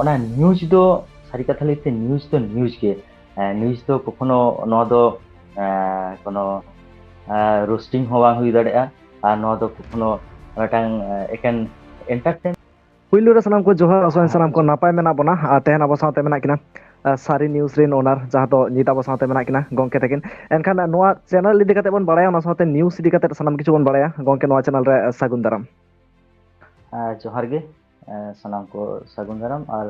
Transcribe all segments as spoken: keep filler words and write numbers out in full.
ᱚᱱᱟ ᱱᱤᱭᱩᱡᱽ ᱫᱚ, ᱥᱟᱹᱨᱤ ᱠᱟᱛᱷᱟ ᱞᱟᱹᱭᱛᱮ, ᱱᱤᱭᱩᱡᱽ ᱫᱚ ᱱᱤᱭᱩᱡᱽ ᱜᱮ᱾ ᱱᱤᱭᱩᱡᱽ ᱫᱚ ᱠᱚᱠᱷᱚᱱᱳ ᱱᱚᱣᱟ ᱫᱚ ᱠᱳᱱᱳ ᱨᱳᱥᱴᱤᱝ ᱦᱚᱸ ᱵᱟᱝ ᱦᱩᱭ ᱫᱟᱲᱮᱭᱟᱜᱼᱟ, ᱟᱨ ᱱᱚᱣᱟ ᱫᱚ ᱠᱚᱠᱷᱚᱱᱳ ᱢᱤᱫᱴᱟᱝ ᱮᱠᱮᱱ ᱮᱱᱴᱟᱨᱴᱮᱱ᱾ ᱯᱩᱭᱞᱩ ᱨᱮ ᱥᱟᱱᱟᱢ ᱠᱚ ᱡᱚᱦᱟᱨ, ᱟᱥᱚᱜ ᱟᱹᱧ ᱥᱟᱱᱟᱢ ᱠᱚ ᱱᱟᱯᱟᱭ ᱢᱮᱱᱟᱜ ᱵᱚᱱᱟ᱾ ᱟᱨ ᱛᱮᱦᱮᱧ ᱟᱵᱚ ᱥᱟᱶᱛᱮ ᱢᱮᱱᱟᱜ ᱠᱤᱱᱟ ᱥᱟᱹᱨᱤ ᱱᱤᱭᱩᱡᱽ ᱨᱮᱱ ᱳᱱᱟᱨ, ᱡᱟᱦᱟᱸ ᱫᱚ ᱱᱤᱛ ᱟᱵᱚ ᱥᱟᱶᱛᱮ ᱢᱮᱱᱟᱜ ᱠᱤᱱᱟ ᱜᱚᱝᱠᱮ ᱛᱟᱹᱠᱤᱱ᱾ ᱮᱱᱠᱷᱟᱱ ᱱᱚᱣᱟ ᱪᱮᱱᱮᱞ ᱤᱫᱤ ᱠᱟᱛᱮ ᱵᱚᱱ ᱵᱟᱲᱟᱭᱟ, ᱚᱱᱟ ᱥᱟᱶᱛᱮ ᱱᱤᱭᱩᱡᱽ ᱤᱫᱤ ᱠᱟᱛᱮ ᱥᱟᱱᱟᱢ ᱠᱤᱪᱷᱩ ᱵᱚᱱ ᱵᱟᱲᱟᱭᱟ᱾ ᱜᱚᱝᱠᱮ, ᱱᱚᱣᱟ ᱪᱮᱱᱮᱞ ᱨᱮ ᱥᱟᱹᱜᱩᱱ ᱫᱟᱨᱟᱢ᱾ ᱡᱚᱦᱟᱨ ᱜᱮ, ᱥᱟᱱᱟᱢ ᱠᱚ ᱥᱟᱹᱜᱩᱱ ᱫᱟᱨᱟᱢ, ᱟᱨ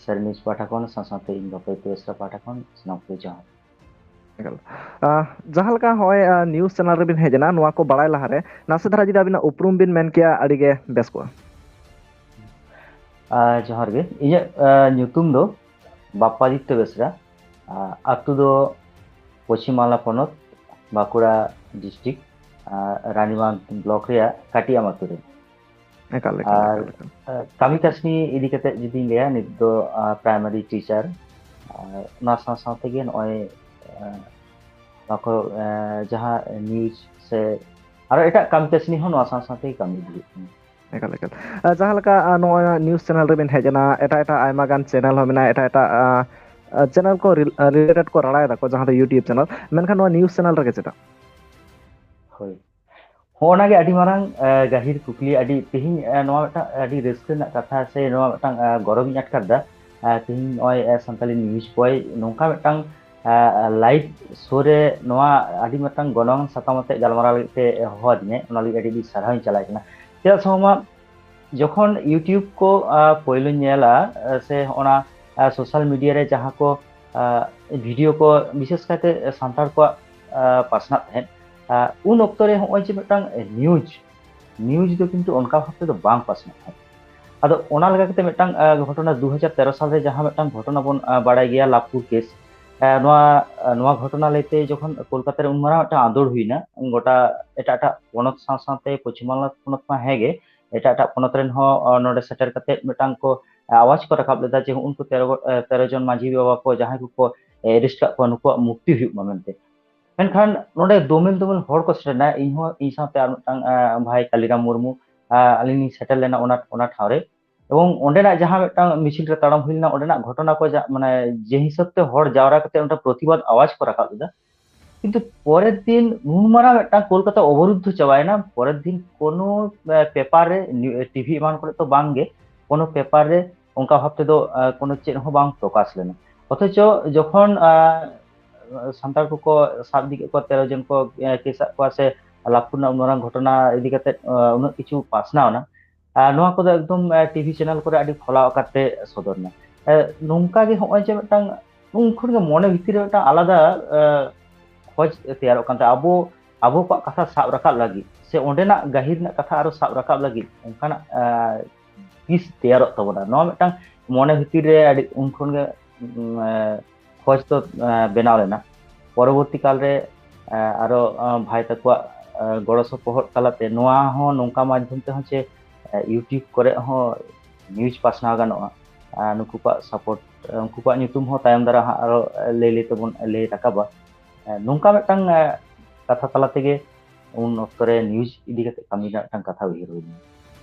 ᱥᱟᱹᱨᱤ ᱱᱤᱭᱩᱡᱽ ᱯᱟᱦᱴᱟ ᱠᱷᱚᱱ, ᱥᱟᱶ ᱥᱟᱶᱛᱮ ᱤᱧ ᱵᱟᱯᱟᱭ ᱯᱮᱥᱨᱟ ᱯᱟᱦᱴᱟ ᱠᱷᱚᱱ ᱥᱟᱱᱟᱢ ᱠᱚ ᱡᱚᱦᱟᱨ᱾ ᱮᱠᱟᱞ᱾ ᱟᱦ, ᱡᱟᱦᱟᱸ ᱞᱮᱠᱟ ᱦᱚᱸᱜᱼᱚᱭ, ᱟᱦ, ᱱᱤᱭᱩᱡᱽ ᱪᱮᱱᱮᱞ ᱨᱮᱵᱤᱱ ᱦᱮᱡ ᱮᱱᱟ, ᱱᱚᱣᱟ ᱠᱚ ᱵᱟᱲᱟᱭ ᱞᱟᱦᱟᱨᱮ ᱱᱟᱥᱮ ᱫᱷᱟᱨᱟ ᱡᱩᱫᱤ ᱟᱹᱵᱤᱱᱟᱜ ᱩᱯᱨᱩᱢ ᱵᱤᱱ ᱢᱮᱱ ᱠᱮᱭᱟ, ᱟᱹᱰᱤ ᱜᱮ ᱵᱮᱥ ᱠᱚᱜᱼᱟ᱾ ᱟᱦ, ᱡᱚᱦᱟᱨ ᱜᱮ᱾ ᱤᱧᱟᱹᱜ, ᱟᱦ, ᱧᱩᱛᱩᱢ ᱫᱚ ᱵᱟᱯᱯᱟᱫᱤᱛᱛᱚ ᱵᱮᱥᱨᱟ᱾ ᱟᱦ, ᱟᱹᱛᱩ ᱫᱚ ᱯᱚᱪᱷᱤᱢ ᱵᱟᱝᱞᱟ ᱯᱚᱱᱚᱛ, ᱵᱟᱸᱠᱩᱲᱟ ᱰᱤᱥᱴᱨᱤᱠᱴ, ᱟᱦ, ᱨᱟᱱᱤᱵᱟᱸᱫᱷ ᱵᱞᱚᱠ ᱨᱮᱭᱟᱜ ᱠᱟᱴᱤᱭᱟᱢ ᱟᱹᱛᱩ ᱨᱮ᱾ ᱮᱠᱟᱞ, ᱮᱠᱟᱞ, ᱟᱨ, ᱮᱠᱟᱞ, ᱮᱠᱟᱞ᱾ ᱟᱦ, ᱠᱟᱹᱢᱤ ᱠᱟᱹᱥᱱᱤ ᱤᱫᱤ ᱠᱟᱛᱮ ᱡᱩᱫᱤᱧ ᱞᱟᱹᱭᱟ, ᱱᱤᱛ ᱫᱚ, ᱟᱦ, ᱯᱨᱟᱭᱢᱟᱨᱤ ᱴᱤᱪᱟᱨ᱾ ᱟᱨ ᱚᱱᱟ ᱥᱟᱶ ᱥᱟᱶ ᱛᱮᱜᱮ ᱱᱚᱜᱼᱚᱭ, ᱟᱦ, ᱱᱚᱣᱟ ᱠᱚ, ᱟᱦ, ᱡᱟᱦᱟᱸ ᱱᱤᱭᱩᱡᱽ ᱥᱮ ᱟᱨᱚ ᱮᱴᱟᱜ ᱠᱟᱹᱢᱤ ᱠᱟᱹᱥᱱᱤ ᱦᱚᱸ ᱱᱚᱣᱟ ᱥᱟᱶ ᱥᱟᱶ ᱛᱮᱜᱮ ᱠᱟᱹᱢᱤ ᱤᱫᱤ ᱦᱩᱭᱩᱜ ᱠᱟᱱᱟ᱾ ᱮᱠᱟᱞ, ᱮᱠᱟᱞ᱾ ᱟᱦ, ᱡᱟᱦᱟᱸ ᱞᱮᱠᱟ, ᱟᱦ, ᱱᱚᱜᱼᱚᱭ ᱱᱤᱭᱩᱡᱽ ᱪᱮᱱᱮᱞ ᱨᱮᱵᱤᱱ ᱦᱮᱡ ᱮᱱᱟ, ᱮᱴᱟᱜ ᱮᱴᱟᱜ ᱟᱭᱢᱟ ᱜᱟᱱ ᱪᱮᱱᱮᱞ ᱦᱚᱸ ᱢᱮᱱᱟᱜᱼᱟ, ᱮᱴᱟᱜ ᱮᱴᱟᱜ, ᱟᱦ, ᱟᱦ, ᱪᱮᱱᱮᱞ ᱠᱚ ᱨᱤᱞ-, ᱟᱦ, ᱨᱤᱞᱮᱴᱮᱰ ᱠᱚ ᱨᱟᱲᱟᱭ ᱫᱟᱠᱚ, ᱡᱟᱦᱟᱸ ᱫᱚ ᱭᱩᱴᱤᱭᱩᱵᱽ ᱪᱮᱱᱮᱞ, ᱢᱮᱱᱠᱷᱟᱱ ᱱᱚᱣᱟ ᱱᱤᱭᱩᱡᱽ ᱪᱮᱱᱮᱞ ᱨᱮᱜᱮ ᱪᱮᱫᱟᱜ? ᱦᱳᱭ, ᱦᱚᱸᱜᱼᱚ ᱱᱟ ᱜᱮ ᱟᱹᱰᱤ ᱢᱟᱨᱟᱝ, ᱟᱦ, ᱜᱟᱹᱦᱤᱨ ᱠᱩᱠᱞᱤ᱾ ᱟᱹᱰᱤ, ᱛᱮᱦᱮᱧ, ᱟᱦ, ᱱᱚᱣᱟ ᱢᱤᱫᱴᱟᱝ ᱟᱹᱰᱤ ᱨᱟᱹᱥᱠᱟᱹ ᱨᱮᱱᱟᱜ ᱠᱟᱛᱷᱟ ᱥᱮ ᱱᱚᱣᱟ ᱢᱤᱫᱴᱟᱝ, ᱟᱦ, ᱜᱚᱨᱚᱵᱤᱧ ᱟᱴᱠᱟᱨ ᱮᱫᱟ᱾ ᱟᱦ, ᱛᱮᱦᱮᱧ ᱱᱚᱜᱼᱚᱭ, ᱟᱦ, ᱥᱟᱱᱛᱟᱞᱤ ᱱᱤᱭᱩᱡᱽ ᱵᱚᱭ ᱱᱚᱝᱠᱟ ᱢᱤᱫᱴᱟᱝ, ᱟᱦ, ᱞᱟᱭᱤᱵᱷ ᱥᱳ ᱨᱮ ᱱᱚᱣᱟ ᱟᱹᱰᱤ ᱢᱤᱫᱴᱟᱝ ᱜᱚᱱᱚᱝ ᱥᱟᱛᱟᱢ ᱟᱛᱮ ᱜᱟᱞᱢᱟᱨᱟᱣ ᱞᱟᱹᱜᱤᱫ ᱛᱮ ᱦᱚᱦᱚ ᱟᱹᱫᱤᱧᱟᱭ, ᱚᱱᱟ ᱞᱟᱹᱜᱤᱫ ᱟᱹᱰᱤ ᱟᱹᱰᱤ ᱥᱟᱨᱦᱟᱣᱤᱧ ᱪᱟᱞᱟᱭ ᱠᱟᱱᱟ᱾ ᱪᱮᱫᱟᱜ ᱥᱮ ᱵᱟᱝᱢᱟ ᱡᱚᱠᱷᱚᱱ YouTube ᱠᱚ, ᱟᱦ, ᱯᱳᱭᱞᱳᱧ ᱧᱮᱞᱟ, ᱟᱦ, ᱥᱮ ᱦᱚᱸᱜᱼᱚ ᱱᱟ, ᱟᱦ, ᱥᱳᱥᱟᱞ ᱢᱤᱰᱤᱭᱟ ᱨᱮ ᱡᱟᱦᱟᱸ ᱠᱚ, ᱟᱦ, ᱵᱷᱤᱰᱤᱭᱳ ᱠᱚ ᱵᱤᱥᱮᱥ ᱠᱟᱭᱛᱮ ᱥᱟᱱᱛᱟᱲ ᱠᱚᱣᱟᱜ, ᱟᱦ, ᱯᱟᱥᱱᱟᱜ ᱛᱟᱦᱮᱸᱫ, ᱟᱦ, ᱩᱱ ᱚᱠᱛᱚ ᱨᱮ ᱦᱚᱸᱜᱼᱚᱭ ᱡᱮ ᱢᱤᱫᱴᱟᱝ ᱱᱤᱭᱩᱡᱽ, ᱱᱤᱭᱩᱡᱽ ᱫᱚ ᱠᱤᱱᱛᱩ ᱚᱱᱠᱟ ᱵᱷᱟᱵ ᱛᱮᱫᱚ ᱵᱟᱝ ᱯᱟᱥᱱᱟᱜ ᱛᱟᱦᱮᱸᱫ᱾ ᱟᱫᱚ ᱚᱱᱟ ᱞᱮᱠᱟ ᱠᱟᱛᱮ ᱢᱤᱫᱴᱟᱝ, ᱟᱦ, ᱜᱷᱚᱴᱚᱱᱟ ᱫᱩ ᱦᱟᱡᱟᱨ ᱛᱮᱨᱚ ᱥᱟᱞ ᱨᱮ ᱡᱟᱦᱟᱸ ᱢᱤᱫᱴᱟᱝ ᱜᱷᱚᱴᱚᱱᱟ ᱵᱚᱱ, ᱟᱦ, ᱵᱟᱲᱟᱭ ᱜᱮᱭᱟ, ᱞᱟᱵᱷᱯᱩᱨ ᱠᱮᱥ, ᱟᱦ, ᱱᱚᱣᱟ, ᱟᱦ, ᱱᱚᱣᱟ ᱜᱷᱚᱴᱚᱱᱟ ᱞᱟᱹᱭᱛᱮ ᱡᱚᱠᱷᱚᱱ ᱠᱳᱞᱠᱟᱛᱟ ᱨᱮ ᱩᱱ ᱢᱟᱨᱟᱝ ᱢᱤᱫᱴᱟᱝ ᱟᱸᱫᱳᱲ ᱦᱩᱭᱱᱟ, ᱜᱚᱴᱟ ᱮᱴᱟᱜ ᱮᱴᱟᱜ ᱯᱚᱱᱚᱛ ᱥᱟᱶ ᱥᱟᱶᱛᱮ ᱯᱚᱪᱷᱤᱢ ᱵᱟᱝᱞᱟ ᱯᱚᱱᱚᱛ ᱢᱟ ᱦᱮᱸ ᱜᱮ, ᱮᱴᱟᱜ ᱮᱴᱟᱜ ᱯᱚᱱᱚᱛ ᱨᱮᱱ ᱦᱚᱸ, ᱟᱦ, ᱱᱚᱰᱮ ᱥᱮᱴᱮᱨ ᱠᱟᱛᱮ ᱢᱤᱫᱴᱟᱝ ᱠᱚ, ᱟᱦ, ᱟᱣᱟᱡᱽ ᱠᱚ ᱨᱟᱠᱟᱵ ᱞᱮᱫᱟ ᱡᱮ ᱦᱩᱜᱼᱩ ᱱᱩᱠᱩ ᱛᱮᱨᱚ ᱜᱚ-, ᱟᱦ, ᱛᱮᱨᱚ ᱡᱚᱱ ᱢᱟᱹᱡᱷᱤ ᱵᱟᱵᱟ ᱠᱚ ᱡᱟᱦᱟᱸᱭ ᱠᱚᱠᱚ, ᱟᱦ, ᱮᱨᱮᱥᱴ ᱠᱟᱜ ᱠᱚᱣᱟ, ᱱᱩᱠᱩᱣᱟᱜ ᱢᱩᱠᱛᱤ ᱦᱩᱭᱩᱜ ᱢᱟ ᱢᱮᱱᱛᱮ᱾ ᱢᱮᱱᱠᱷᱟᱱ ᱱᱚᱰᱮ ᱫᱳᱢᱮᱞ ᱫᱳᱢᱮᱞ ᱦᱚᱲ ᱠᱚ ᱥᱮᱴᱮᱨ ᱮᱱᱟ᱾ ᱤᱧ ᱦᱚᱸ, ᱤᱧ ᱥᱟᱶᱛᱮ ᱟᱨ ᱢᱤᱫᱴᱟᱝ, ᱟᱦ, ᱵᱷᱟᱭ ᱠᱟᱞᱤᱨᱟᱢ ᱢᱩᱨᱢᱩ, ᱟᱦ, ᱟᱹᱞᱤᱧ ᱞᱤᱧ ᱥᱮᱴᱮᱨ ᱞᱮᱱᱟ ᱚᱱᱟ, ᱚᱱᱟ ᱴᱷᱟᱶ ᱨᱮ᱾ ᱮᱵᱚᱝ ᱚᱸᱰᱮᱱᱟᱜ ᱡᱟᱦᱟᱸ ᱢᱤᱫᱴᱟᱝ ᱢᱤᱪᱷᱤᱞ ᱨᱮ ᱛᱟᱲᱟᱢ ᱦᱩᱭ ᱞᱮᱱᱟ, ᱚᱸᱰᱮᱱᱟᱜ ᱜᱷᱚᱴᱚᱱᱟ ᱠᱚ ᱡᱟ-, ᱢᱟᱱᱮ ᱡᱮ ᱦᱤᱥᱟᱹᱵ ᱛᱮ ᱦᱚᱲ ᱡᱟᱣᱨᱟ ᱠᱟᱛᱮ ᱚᱸᱰᱮ ᱯᱨᱚᱛᱤᱵᱟᱫ ᱟᱣᱟᱡ ᱠᱚ ᱨᱟᱠᱟᱵ ᱞᱮᱫᱟ, ᱠᱤᱱᱛᱩ ᱯᱚᱨᱮᱨ ᱫᱤᱱ ᱱᱩᱱ ᱢᱟᱨᱟᱝ ᱢᱤᱫᱴᱟᱝ ᱠᱳᱞᱠᱟᱛᱟ ᱚᱵᱚᱨᱩᱫᱽᱫᱷᱚ ᱪᱟᱵᱟᱭᱮᱱᱟ, ᱯᱚᱨᱮᱨ ᱫᱤᱱ ᱠᱳᱱᱳ, ᱮ, ᱯᱮᱯᱟᱨ ᱨᱮ, ᱱᱤᱭᱩ-, ᱮ, ᱴᱤᱵᱷᱤ ᱮᱢᱟᱱ ᱠᱚᱨᱮ ᱛᱚ ᱵᱟᱝ ᱜᱮ, ᱠᱳᱱᱳ ᱯᱮᱯᱟᱨ ᱨᱮ ᱚᱱᱠᱟ ᱵᱷᱟᱵ ᱛᱮᱫᱚ, ᱮ, ᱠᱳᱱᱳ ᱪᱮᱫ ᱦᱚᱸ ᱵᱟᱝ ᱯᱨᱚᱠᱟᱥ ᱞᱮᱱᱟ᱾ ᱚᱛᱷᱚᱪᱚ ᱡᱚᱠᱷᱚᱱ, ᱮ, ᱥᱟᱱᱛᱟᱲ ᱠᱚᱠᱚ ᱥᱟᱵ ᱤᱫᱤ ᱠᱮᱫ ᱠᱚᱣᱟ, ᱛᱮᱨᱚ ᱡᱚᱱ ᱠᱚ, ᱮ, ᱠᱮᱥ ᱟᱫ ᱠᱚᱣᱟ, ᱥᱮ ᱞᱟᱵᱷᱯᱩᱨ ᱨᱮᱱᱟᱜ ᱢᱟᱨᱟᱝ ᱜᱷᱚᱴᱚᱱᱟ ᱤᱫᱤ ᱠᱟᱛᱮ, ᱮ, ᱩᱱᱟᱹᱜ ᱠᱤᱪᱷᱩ ᱯᱟᱥᱱᱟᱣ ᱮᱱᱟ, ᱟᱨ ᱱᱚᱣᱟ ᱠᱚᱫᱚ ᱮᱠᱫᱚᱢ, ᱮ, ᱴᱤᱵᱷᱤ ᱪᱮᱱᱮᱞ ᱠᱚᱨᱮ ᱟᱹᱰᱤ ᱯᱷᱚᱞᱟᱣ ᱟᱠᱟᱨ ᱛᱮ ᱥᱚᱫᱚᱨ ᱮᱱᱟ᱾ ᱮ, ᱱᱚᱝᱠᱟ ᱜᱮ ᱦᱚᱸᱜᱼᱚᱭ ᱡᱮ ᱢᱤᱫᱴᱟᱝ ᱩᱱ ᱠᱷᱚᱱ ᱜᱮ ᱢᱚᱱᱮ ᱵᱷᱤᱛᱤᱨ ᱨᱮ ᱢᱤᱫᱴᱟᱝ ᱟᱞᱟᱫᱟ, ᱮ, ᱠᱷᱚᱡᱽ ᱛᱮᱭᱟᱨᱚᱜ ᱠᱟᱱ ᱛᱟᱦᱮᱸᱫ, ᱟᱵᱚ, ᱟᱵᱚ ᱠᱚᱣᱟᱜ ᱠᱟᱛᱷᱟ ᱥᱟᱵ ᱨᱟᱠᱟᱵ ᱞᱟᱹᱜᱤᱫ ᱥᱮ ᱚᱸᱰᱮᱱᱟᱜ ᱜᱟᱹᱦᱤᱨ ᱨᱮᱱᱟᱜ ᱠᱟᱛᱷᱟ ᱟᱨᱚ ᱥᱟᱵ ᱨᱟᱠᱟᱵ ᱞᱟᱹᱜᱤᱫ ᱚᱱᱠᱟᱱᱟᱜ, ᱮ, ᱛᱤᱥ ᱛᱮᱭᱟᱨᱚᱜ ᱛᱟᱵᱚᱱᱟ, ᱱᱚᱣᱟ ᱢᱤᱫᱴᱟᱝ ᱢᱚᱱᱮ ᱵᱷᱤᱛᱤᱨ ᱨᱮ ᱟᱹᱰᱤ ᱩᱱ ᱠᱷᱚᱱ ᱜᱮ, ᱩᱢ, ᱮ, ᱠᱷᱚᱡᱽ ᱫᱚ, ᱮ, ᱵᱮᱱᱟᱣ ᱞᱮᱱᱟ᱾ ᱯᱚᱨᱚᱵᱚᱨᱛᱤ ᱠᱟᱞ ᱨᱮ, ᱮ, ᱟᱨᱚ, ᱮ, ᱵᱷᱟᱭ ᱛᱟᱠᱚᱣᱟᱜ, ᱮ, ᱜᱚᱲᱚ ᱥᱚᱯᱚᱦᱚᱫ ᱛᱟᱞᱟᱛᱮ ᱱᱚᱣᱟ ᱦᱚᱸ ᱱᱚᱝᱠᱟ ᱢᱟᱫᱽᱫᱷᱚᱢ ᱛᱮᱦᱚᱸ ᱪᱮ, ᱮ, YouTube ᱠᱚᱨᱮ ᱦᱚᱸ ᱱᱤᱭᱩᱡᱽ ᱯᱟᱥᱱᱟᱣ ᱜᱟᱱᱚᱜᱼᱟ᱾ ᱟᱨ ᱱᱩᱠᱩ ᱠᱚᱣᱟᱜ ᱥᱟᱯᱳᱨᱴ, ᱩᱱᱠᱩ ᱠᱚᱣᱟᱜ ᱧᱩᱛᱩᱢ ᱦᱚᱸ ᱛᱟᱭᱚᱢ ᱫᱟᱨᱟᱢ ᱦᱟᱸᱜ ᱟᱨᱚ ᱞᱟᱹᱭ ᱞᱟᱹᱭ ᱛᱮᱵᱚᱱ ᱞᱟᱹᱭ ᱨᱟᱠᱟᱵᱟ᱾ ᱱᱚᱝᱠᱟ ᱢᱤᱫᱴᱟᱝ, ᱮ, ᱠᱟᱛᱷᱟ ᱛᱟᱞᱟ ᱛᱮᱜᱮ ᱩᱱ ᱚᱠᱛᱚ ᱨᱮ ᱱᱤᱭᱩᱡᱽ ᱤᱫᱤ ᱠᱟᱛᱮ ᱠᱟᱹᱢᱤ ᱨᱮᱱᱟᱜ ᱢᱤᱫᱴᱟᱝ ᱠᱟᱛᱷᱟ ᱩᱭᱦᱟᱹᱨ ᱦᱩᱭ ᱞᱮᱱᱟ᱾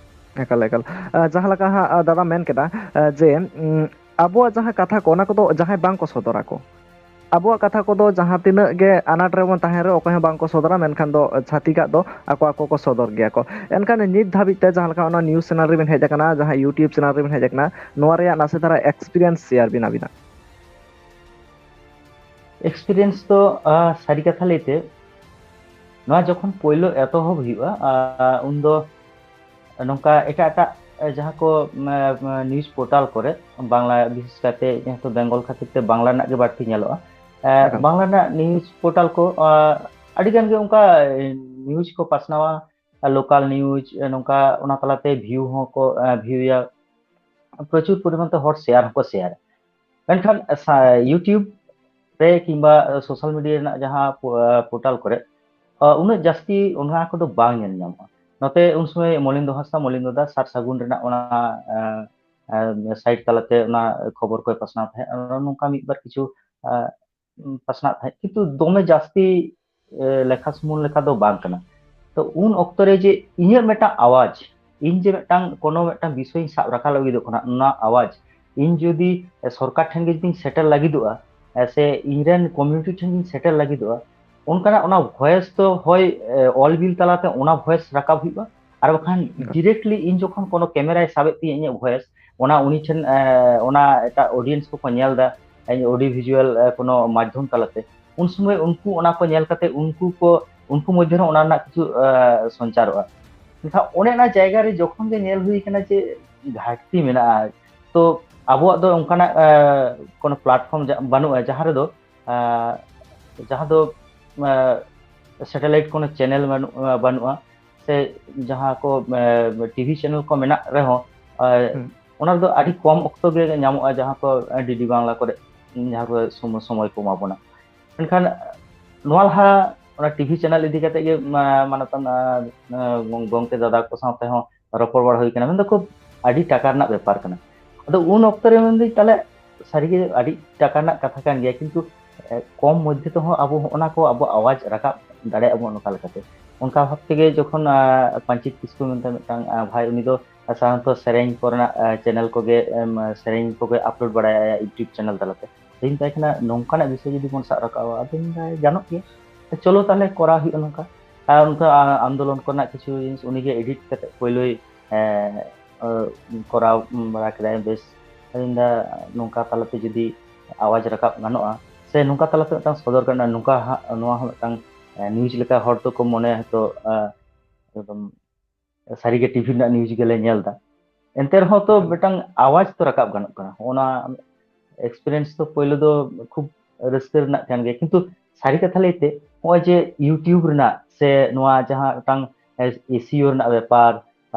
ᱮᱠᱟᱞ, ᱮᱠᱟᱞ᱾ ᱮ, ᱡᱟᱦᱟᱸ ᱞᱮᱠᱟ ᱦᱟᱸᱜ, ᱮ, ᱫᱟᱫᱟ ᱢᱮᱱ ᱠᱮᱫᱟ, ᱮ, ᱡᱮ, ᱩᱢ, ᱟᱵᱚᱣᱟᱜ ᱡᱟᱦᱟᱸ ᱠᱟᱛᱷᱟ ᱠᱚ, ᱚᱱᱟ ᱠᱚᱫᱚ ᱡᱟᱦᱟᱸᱭ ᱵᱟᱝ ᱠᱚ ᱥᱚᱫᱚᱨᱟ ᱠᱚ, ᱟᱵᱚᱣᱟᱜ ᱠᱟᱛᱷᱟ ᱠᱚᱫᱚ ᱡᱟᱦᱟᱸ ᱛᱤᱱᱟᱹᱜ ᱜᱮ ᱟᱱᱟᱴ ᱨᱮᱵᱚᱱ ᱛᱟᱦᱮᱱ ᱨᱮᱦᱚᱸ ᱚᱠᱚᱭ ᱦᱚᱸ ᱵᱟᱝ ᱠᱚ ᱥᱚᱫᱚᱨᱟ, ᱢᱮᱱᱠᱷᱟᱱ ᱫᱚ ᱪᱷᱟᱹᱛᱤᱠᱟᱜ ᱫᱚ ᱟᱠᱚ ᱟᱠᱚ ᱠᱚ ᱥᱚᱫᱚᱨ ᱜᱮᱭᱟ ᱠᱚ᱾ ᱮᱱᱠᱷᱟᱱ ᱱᱤᱛ ᱫᱷᱟᱹᱵᱤᱡ ᱛᱮ ᱡᱟᱦᱟᱸ ᱞᱮᱠᱟ ᱚᱱᱟ ᱱᱤᱭᱩᱡᱽ ᱪᱮᱱᱮᱞ ᱨᱮᱵᱤᱱ ᱦᱮᱡ ᱟᱠᱟᱱᱟ, ᱡᱟᱦᱟᱸ YouTube ᱪᱮᱱᱮᱞ ᱨᱮᱵᱤᱱ ᱦᱮᱡ ᱟᱠᱟᱱᱟ, ᱱᱚᱣᱟ ᱨᱮᱭᱟᱜ ᱱᱟᱥᱮ ᱫᱷᱟᱨᱟ ᱮᱠᱥᱯᱤᱨᱤᱭᱮᱱᱥ ᱥᱮᱭᱟᱨ ᱵᱤᱱ ᱟᱹᱵᱤᱱᱟᱜ᱾ ᱮᱠᱥᱯᱤᱨᱤᱭᱮᱱᱥ ᱫᱚ, ᱟ, ᱥᱟᱹᱨᱤ ᱠᱟᱛᱷᱟ ᱞᱟᱹᱭᱛᱮ, ᱱᱚᱣᱟ ᱡᱚᱠᱷᱚᱱ ᱯᱳᱭᱞᱳ ᱮᱛᱚᱦᱚᱵ ᱦᱩᱭᱩᱜᱼᱟ, ᱟ, ᱩᱱᱫᱚ ᱱᱚᱝᱠᱟ ᱮᱴᱟᱜ ᱮᱴᱟᱜ, ᱮ, ᱡᱟᱦᱟᱸ ᱠᱚ, ᱢ, ᱮ, ᱱᱤᱭᱩᱡᱽ ᱯᱳᱨᱴᱟᱞ ᱠᱚᱨᱮ, ᱵᱟᱝᱞᱟ, ᱵᱤᱥᱮᱥ ᱠᱟᱭᱛᱮ ᱡᱮᱦᱮᱛᱩ ᱵᱮᱝᱜᱚᱞ ᱠᱷᱟᱹᱛᱤᱨ ᱛᱮ ᱵᱟᱝᱞᱟ ᱨᱮᱱᱟᱜ ᱜᱮ ᱵᱟᱹᱲᱛᱤ ᱧᱮᱞᱚᱜᱼᱟ᱾ ᱮ, ᱮᱠᱟᱞ᱾ ᱵᱟᱝᱞᱟ ᱨᱮᱱᱟᱜ ᱱᱤᱭᱩᱡᱽ ᱯᱳᱨᱴᱟᱞ ᱠᱚ, ᱟ, ᱟᱹᱰᱤ ᱜᱟᱱ ᱜᱮ ᱚᱱᱠᱟ, ᱮ, ᱱᱤᱭᱩᱡᱽ ᱠᱚ ᱯᱟᱥᱱᱟᱣᱟ, ᱞᱳᱠᱟᱞ ᱱᱤᱭᱩᱡᱽ, ᱮ, ᱱᱚᱝᱠᱟ ᱚᱱᱟ ᱛᱟᱞᱟᱛᱮ ᱵᱷᱤᱭᱩ ᱦᱚᱸᱠᱚ, ᱮ, ᱵᱷᱤᱭᱩᱭᱟ, ᱯᱨᱚᱪᱩᱨ ᱯᱚᱨᱤᱢᱟᱱ ᱛᱮ ᱦᱚᱲ ᱥᱮᱭᱟᱨ ᱦᱚᱸᱠᱚ ᱥᱮᱭᱟᱨᱟ᱾ ᱢᱮᱱᱠᱷᱟᱱ ᱥᱟ-, YouTube ᱨᱮ ᱠᱤᱝᱵᱟ ᱥᱳᱥᱟᱞ ᱢᱤᱰᱤᱭᱟ ᱨᱮᱱᱟᱜ ᱡᱟᱦᱟᱸ ᱯᱳ-, ᱮ, ᱯᱳᱨᱴᱟᱞ ᱠᱚᱨᱮ, ᱟ, ᱩᱱᱟᱹᱜ ᱡᱟᱹᱥᱛᱤ ᱚᱱᱟ ᱠᱚᱫᱚ ᱵᱟᱝ ᱧᱮᱞ ᱧᱟᱢᱚᱜᱼᱟ᱾ ᱱᱚᱛᱮ ᱩᱱ ᱥᱚᱢᱚᱭ ᱢᱚᱞᱤᱱᱫᱚ ᱦᱟᱸᱥᱫᱟ, ᱢᱚᱞᱤᱱᱫᱚ ᱫᱟ ᱥᱟᱨ ᱥᱟᱹᱜᱩᱱ ᱨᱮᱱᱟᱜ ᱚᱱᱟ, ᱮ, ᱮ, ᱥᱟᱭᱤᱴ ᱛᱟᱞᱟᱛᱮ ᱚᱱᱟ ᱠᱷᱚᱵᱚᱨ ᱠᱚᱭ ᱯᱟᱥᱱᱟᱣ ᱛᱟᱦᱮᱸᱫ᱾ ᱟᱨ ᱱᱚᱝᱠᱟ ᱢᱤᱫ ᱵᱟᱨ ᱠᱤᱪᱷᱩ, ᱮ, ᱯᱟᱥᱱᱟᱜ ᱛᱟᱦᱮᱸᱫ, ᱠᱤᱱᱛᱩ ᱫᱚᱢᱮ ᱡᱟᱹᱥᱛᱤ, ᱮ, ᱞᱮᱠᱷᱟ ᱥᱩᱢᱩᱝ ᱞᱮᱠᱟ ᱫᱚ ᱵᱟᱝ ᱠᱟᱱᱟ᱾ ᱛᱚ ᱩᱱ ᱚᱠᱛᱚ ᱨᱮ ᱡᱮ ᱤᱧᱟᱹᱜ ᱢᱤᱫᱴᱟᱝ ᱟᱣᱟᱡᱽ, ᱤᱧ ᱡᱮ ᱢᱤᱫᱴᱟᱝ ᱠᱳᱱᱳ ᱢᱤᱫᱴᱟᱝ ᱵᱤᱥᱚᱭ ᱤᱧ ᱥᱟᱵ ᱨᱟᱠᱟᱵ ᱞᱟᱹᱜᱤᱫᱚᱜ ᱠᱟᱱᱟ, ᱚᱱᱟ ᱟᱣᱟᱡᱽ ᱤᱧ ᱡᱩᱫᱤ ᱥᱚᱨᱠᱟᱨ ᱴᱷᱮᱱ ᱜᱮ ᱡᱩᱫᱤᱧ ᱥᱮᱴᱮᱨ ᱞᱟᱹᱜᱤᱫᱚᱜᱼᱟ, ᱥᱮ ᱤᱧ ᱨᱮᱱ ᱠᱚᱢᱤᱭᱩᱱᱤᱴᱤ ᱴᱷᱮᱱ ᱜᱤᱧ ᱥᱮᱴᱮᱨ ᱞᱟᱹᱜᱤᱫᱚᱜᱼᱟ, ᱚᱱᱠᱟᱱᱟᱜ ᱚᱱᱟ ᱵᱷᱚᱭᱮᱥ ᱫᱚ ᱦᱳᱭ ᱚᱞ ᱵᱤᱞ ᱛᱟᱞᱟᱛᱮ ᱚᱱᱟ ᱵᱷᱚᱭᱮᱥ ᱨᱟᱠᱟᱵ ᱦᱩᱭᱩᱜᱼᱟ, ᱟᱨ ᱵᱟᱠᱷᱟᱱ ᱰᱤᱨᱮᱠᱴᱞᱤ ᱤᱧ ᱡᱚᱠᱷᱚᱱ ᱠᱳᱱᱳ ᱠᱮᱢᱮᱨᱟᱭ ᱥᱟᱵᱮᱫ ᱛᱤᱧᱟᱹ ᱤᱧᱟᱹᱜ ᱵᱷᱚᱭᱮᱥ, ᱚᱱᱟ ᱩᱱᱤ ᱴᱷᱮᱱ ᱚᱱᱟ ᱮᱴᱟᱜ ᱚᱰᱤᱭᱮᱱᱥ ᱠᱚᱠᱚ ᱧᱮᱞ ᱮᱫᱟ ᱚᱰᱤᱭᱳ ᱵᱷᱤᱡᱩᱣᱟᱞ ᱠᱳᱱᱳ ᱢᱟᱫᱽᱫᱷᱚᱢ ᱛᱟᱞᱟᱛᱮ, ᱩᱱ ᱥᱚᱢᱚᱭ ᱩᱱᱠᱩ ᱚᱱᱟ ᱠᱚ ᱧᱮᱞ ᱠᱟᱛᱮ ᱩᱱᱠᱩ ᱠᱚ ᱩᱱᱠᱩ ᱢᱚᱫᱽᱫᱷᱮ ᱨᱮ ᱚᱱᱟ ᱨᱮᱱᱟᱜ ᱠᱤᱪᱷᱩ ᱥᱚᱧᱪᱟᱨᱚᱜᱼᱟ᱾ ᱢᱮᱱᱠᱷᱟᱱ ᱚᱱᱮ ᱚᱱᱟ ᱡᱟᱭᱜᱟ ᱨᱮ ᱡᱚᱠᱷᱚᱱ ᱜᱮ ᱧᱮᱞ ᱦᱩᱭ ᱠᱟᱱᱟ ᱡᱮ ᱜᱷᱟᱴᱛᱤ ᱢᱮᱱᱟᱜᱼᱟ, ᱛᱚ ᱟᱵᱚᱣᱟᱜ ᱫᱚ ᱚᱱᱠᱟᱱᱟᱜ ᱠᱳᱱᱳ ᱯᱞᱟᱴᱯᱷᱚᱨᱢ ᱵᱟᱹᱱᱩᱜᱼᱟ ᱡᱟᱦᱟᱸ ᱨᱮᱫᱚ ᱡᱟᱦᱟᱸ ᱫᱚ ᱥᱮᱴᱮᱞᱟᱭᱤᱴ ᱠᱳᱱᱳ ᱪᱮᱱᱮᱞ ᱵᱟᱹᱱᱩᱜᱼᱟ, ᱥᱮ ᱡᱟᱦᱟᱸ ᱠᱚ ᱴᱤᱵᱷᱤ ᱪᱮᱱᱮᱞ ᱠᱚ ᱢᱮᱱᱟᱜ ᱨᱮᱦᱚᱸ ᱚᱱᱟ ᱨᱮᱫᱚ ᱟᱹᱰᱤ ᱠᱚᱢ ᱚᱠᱛᱚ ᱜᱮ ᱧᱟᱢᱚᱜᱼᱟ, ᱡᱟᱦᱟᱸ ᱠᱚ ᱰᱤᱰᱤ ᱵᱟᱝᱞᱟ ᱠᱚᱨᱮ ᱡᱟᱦᱟᱸ ᱠᱚ ᱥᱚᱢᱚᱭ ᱠᱚ ᱮᱢᱟ ᱵᱚᱱᱟ᱾ ᱢᱮᱱᱠᱷᱟᱱ ᱱᱚᱣᱟ ᱞᱟᱦᱟ ᱚᱱᱟ ᱴᱤᱵᱷᱤ ᱪᱮᱱᱮᱞ ᱤᱫᱤ ᱠᱟᱛᱮ ᱜᱮ ᱢᱟᱱᱚᱛᱟᱱ ᱜᱚᱝᱠᱮ ᱫᱟᱫᱟ ᱠᱚ ᱥᱟᱶᱛᱮ ᱦᱚᱸ ᱨᱚᱯᱚᱲ ᱵᱟᱲᱟ ᱦᱩᱭ ᱠᱟᱱᱟ, ᱢᱮᱱᱫᱟᱠᱚ ᱟᱹᱰᱤ ᱴᱟᱠᱟ ᱨᱮᱱᱟᱜ ᱵᱮᱯᱟᱨ ᱠᱟᱱᱟ᱾ ᱟᱫᱚ ᱩᱱ ᱚᱠᱛᱚ ᱨᱮ ᱢᱮᱱᱫᱟᱹᱧ ᱛᱟᱦᱞᱮ ᱥᱟᱹᱨᱤᱜᱮ ᱟᱹᱰᱤ ᱴᱟᱠᱟ ᱨᱮᱱᱟᱜ ᱠᱟᱛᱷᱟ ᱠᱟᱱ ᱜᱮᱭᱟ, ᱠᱤᱱᱛᱩ ᱠᱚᱢ ᱢᱚᱫᱽᱫᱷᱮ ᱛᱮᱦᱚᱸ ᱟᱵᱚ ᱦᱚᱸᱜᱼᱚ ᱱᱟ ᱠᱚ ᱟᱵᱚᱣᱟᱜ ᱟᱣᱟᱡᱽ ᱨᱟᱠᱟᱵ ᱫᱟᱲᱮᱭᱟᱜᱼᱟ ᱵᱚᱱ ᱚᱱᱠᱟ ᱞᱮᱠᱟᱛᱮ᱾ ᱚᱱᱠᱟ ᱵᱷᱟᱵ ᱛᱮᱜᱮ ᱡᱚᱠᱷᱚᱱ ᱯᱟᱧᱪᱤᱛ ᱠᱤᱥᱠᱩ ᱢᱮᱱᱛᱮ ᱢᱤᱫᱴᱟᱝ ᱵᱷᱟᱭ, ᱩᱱᱤ ᱫᱚ ᱥᱟᱫᱷᱟᱨᱚᱱᱛᱚ ᱥᱮᱨᱮᱧ ᱠᱚᱨᱮᱱᱟᱜ ᱪᱮᱱᱮᱞ ᱠᱚᱜᱮ ᱥᱮᱨᱮᱧ ᱠᱚᱜᱮ ᱟᱯᱞᱳᱰ ᱵᱟᱲᱟᱭᱟ ᱤᱭᱩᱴᱩᱵᱽ ᱪᱮᱱᱮᱞ ᱛᱟᱞᱟᱛᱮ᱾ ᱟᱫᱚᱧ ᱢᱮᱛᱟᱭ ᱠᱟᱱᱟ ᱱᱚᱝᱠᱟᱱᱟᱜ ᱵᱤᱥᱚᱭ ᱡᱩᱫᱤ ᱵᱚᱱ ᱥᱟᱵ ᱨᱟᱠᱟᱵᱟ, ᱟᱫᱚᱧ ᱢᱮᱱᱫᱟ ᱜᱟᱱᱚᱜ ᱜᱮᱭᱟ, ᱪᱚᱞᱚ ᱛᱟᱦᱞᱮ ᱠᱚᱨᱟᱣ ᱦᱩᱭᱩᱜᱼᱟ ᱱᱚᱝᱠᱟ᱾ ᱟᱨ ᱚᱱᱠᱟ ᱟᱱᱫᱳᱞᱚᱱ ᱠᱚᱨᱮᱱᱟᱜ ᱠᱤᱪᱷᱩ ᱡᱤᱱᱤᱥ ᱩᱱᱤᱜᱮ ᱮᱰᱤᱴ ᱠᱟᱛᱮ ᱯᱳᱭᱞᱳᱭ ᱠᱚᱨᱟᱣ ᱵᱟᱲᱟ ᱠᱮᱫᱟᱭ ᱵᱮᱥ᱾ ᱟᱫᱚᱧ ᱢᱮᱱᱫᱟ ᱱᱚᱝᱠᱟ ᱛᱟᱞᱟᱛᱮ ᱡᱩᱫᱤ ᱟᱣᱟᱡᱽ ᱨᱟᱠᱟᱵ ᱜᱟᱱᱚᱜᱼᱟ ᱥᱮ ᱱᱚᱝᱠᱟ ᱛᱟᱞᱟᱛᱮ ᱢᱤᱫᱴᱟᱝ ᱥᱚᱫᱚᱨ ᱜᱟᱱᱚᱜᱼᱟ, ᱱᱚᱝᱠᱟ ᱦᱟᱸᱜ ᱱᱚᱣᱟ ᱦᱚᱸ ᱢᱤᱫᱴᱟᱝ ᱱᱤᱭᱩᱡᱽ ᱞᱮᱠᱟ ᱦᱚᱲ ᱫᱚᱠᱚ ᱢᱚᱱᱮᱭᱟ ᱦᱚᱭᱛᱳ ᱮᱠᱫᱚᱢ ᱥᱟᱹᱨᱤᱜᱮ ᱴᱤᱵᱷᱤ ᱨᱮᱱᱟᱜ ᱱᱤᱭᱩᱡᱽ ᱜᱮᱞᱮ ᱧᱮᱞ ᱮᱫᱟ, ᱮᱱᱛᱮ ᱨᱮᱦᱚᱸ ᱛᱚ ᱢᱤᱫᱴᱟᱝ ᱟᱣᱟᱡᱽ ᱛᱚ ᱨᱟᱠᱟᱵ ᱜᱟᱱᱚᱜ ᱠᱟᱱᱟ᱾ ᱚᱱᱟ ᱮᱠᱥᱯᱤᱨᱤᱭᱮᱱᱥ ᱫᱚ ᱯᱳᱭᱞᱳ ᱫᱚ ᱠᱷᱩᱵ ᱨᱟᱹᱥᱠᱟᱹ ᱨᱮᱱᱟᱜ ᱠᱟᱱ ᱜᱮᱭᱟ, ᱠᱤᱱᱛᱩ ᱥᱟᱹᱨᱤ ᱠᱟᱛᱷᱟ ᱞᱟᱹᱭᱛᱮ ᱱᱚᱜᱼᱚᱭ ᱡᱮ ᱭᱩᱴᱤᱭᱩᱵᱽ ᱨᱮᱱᱟᱜ ᱥᱮ ᱱᱚᱣᱟ ᱡᱟᱦᱟᱸ ᱢᱤᱫᱴᱟᱝ ᱮᱥᱤᱭᱳ ᱨᱮᱱᱟᱜ ᱵᱮᱯᱟᱨ